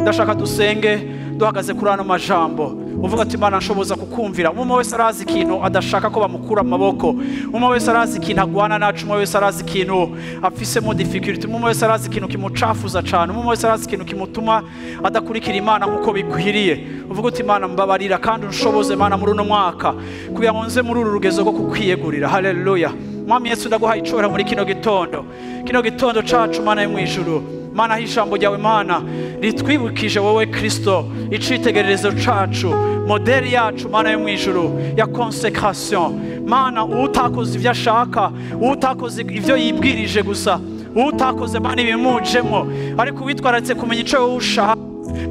Ndashaka dusenge duhagaze kuri ano majambo, uvuga ati Imana nshoboza kukumvira. Umwe wese arazi ikintu adashaka ko bamukura amaboko, umwe wese arazi ikintu agwana nacu, umwe wese arazi ikintu afisemo difficulty, umwe wese arazi ikintu kimucafuza cyane, umwe wese arazi ikintu kimutuma adakurikira Imana nkuko bikwiriye. Uvuga uti Imana mbabarira kandi unshoboze Imana muri uno mwaka kugira ngo nze muri uru rugezo rwo kukwiyegurira. Haleluya. Mwami Yesu ndaguhaye icubahiro muri kino gitondo, kino gitondo cacu Mana yo mwijuru. Mana, ijambo ryawe Mana ritwibukije wowe Kristo, icitegererezo cacu, modeli yacu Mana yo mwijuru ya consecration. Mana, utakoze ivyo ashaka, utakoze ivyo yibwirije gusa, utakoze Mana ibimujemo, ariko witwararitse kumenya ico wowe ushaka.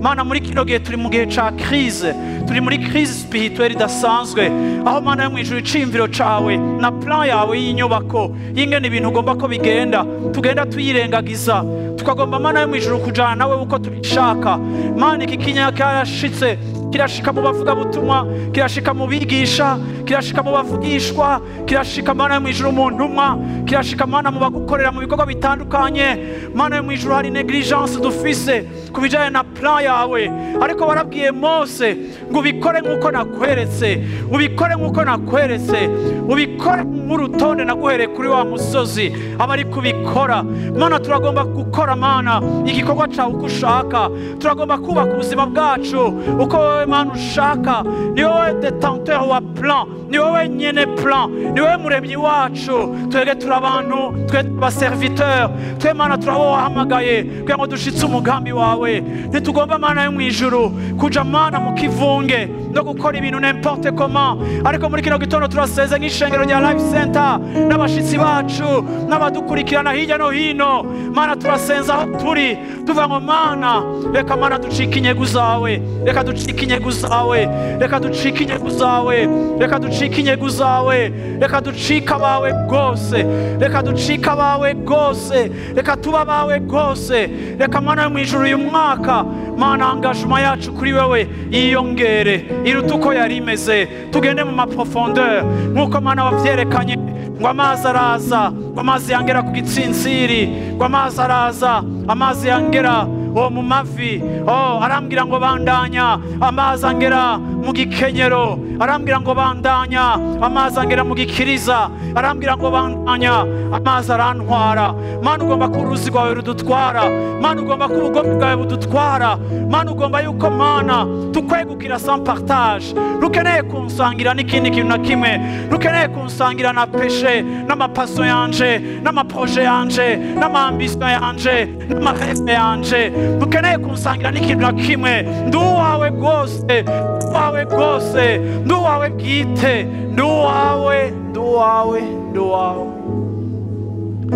Mana, muri kino gihe turi mu gihe ca crise, Turi muri crise spirituelle idasanzwe, aho Mana yo mu ijuru iciyumviro cawe na plan yawe y'inyubako y'ingene ibintu ugomba ko bigenda tugenda tuyirengagiza, tukagomba Mana yo mu ijuru kujana nawe uko tubishaka. Mana, iki kinyaka cyarashitse, kirashika mu bavugabutumwa, kirashika mu bigisha, kirashika mu bavugishwa, kirashika Mana yo mu ijuru mu ntumwa, kirashika Mana mu bagukorera mu bikorwa bitandukanye. Mana yo mu ijuru, hari négligence dufise ku bijanye na plan yawe, ariko warabwiye Mose ngo ubikore nk'uko nakweretse, ubikore nk'uko nakweretse, ubikore nk'urutonde naguhereye kuri wa musozi, aba ari kubikora. Mana, turagomba gukora Mana igikorwa cawe uko ushaka, turagomba kubaka ubuzima bwacu uko wowe Mana ushaka. Ni wowe détenteur wa plan, ni wowe nyene plan, ni wowe muremyi wacu. Twebwe turi abantu, twe ba serviteur, twe Mana turabo wahamagaye kugira ngo dushitse umugambi wawe. Ntitugomba Mana yo mu ijuru kuja Mana mu kivunge no gukora ibintu n'importe comment, ariko muri kino gitondo turaseze nk'ishengero rya Life Center n'abashitsi bacu n'abadukurikirana hirya no hino. Mana, turasenza aho turi tuvuga ngo Mana, reka Mana ducike inyegu zawe, reka ducike inyegu zawe, reka ducike inyegu zawe, reka ducike inyegu zawe, reka ducike abawe rwose, reka ducike abawe rwose, reka tuba abawe rwose. Reka Mana yo mu ijuru uyu mwaka Mana engagement yacu kuri wewe yiyongere iruta uko yari imeze, tugende mu ma profondeur nk'uko Mana wavyerekanye ngo amazi araza, ngo amazi yangera ku gitsintsiri, ngo amazi araza, amazi yangera oh mu mavi, oh arambwira ngo bandanya, amazi angera mu gikenyero, arambwira ngo bandanya, amazi angera mu gikiriza, arambwira ngo bandanya, amazi arantwara. Mana, ugomba ko uruzi rwawe rudutwara. Mana, ugomba ko ubugome bwawe budutwara. Mana, ugomba yuko Mana tukwegukira sans partage. Ntukeneye kunsangira n'ikindi kintu na kimwe, ntukeneye kunsangira na péché, n'ama passion yanje, n'ama projet yanje, n'ama ambition yanje, n'ama rêve yanje. Ntukeneye kunsangira n'ikintu na kimwe. Ndi uwawe rwose, uwawe rwose, ndi uwawe bwite, ndi uwawe, ndi uwawe, ndi uwawe,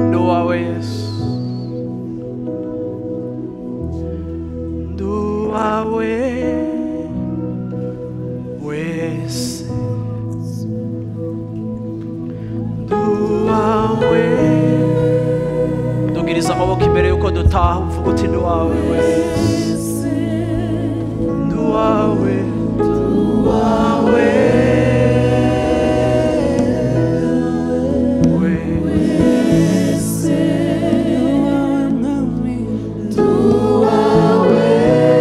ndi uwawe Yesu, ndi uwawe wese, ndi uwawe. Dugiriza amaboko imbere yuko dutaha, uvuga uti ndi uwawe wese, ndi uwawe, ndi uwawe wese.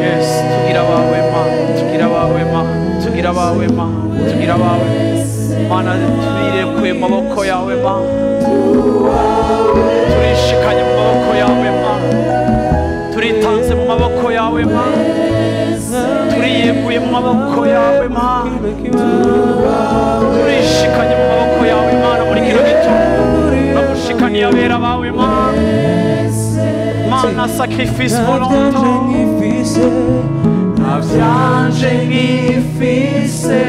Yes, tugira abawe ma, tugira abawe ma, tugira abawe ma, tugira abawe Mana, turirekuye mu maboko yawe ma, turishikanye mu maboko yawe ma, turitanze mu maboko yawe ma, turiyeguye mu maboko yawe ma, turishikanye mu maboko yawe Mana. Muri kino gitondo bagushikaniye abera bawe ma. Mana, sacrifice volontaire, nta vyanje nkifise.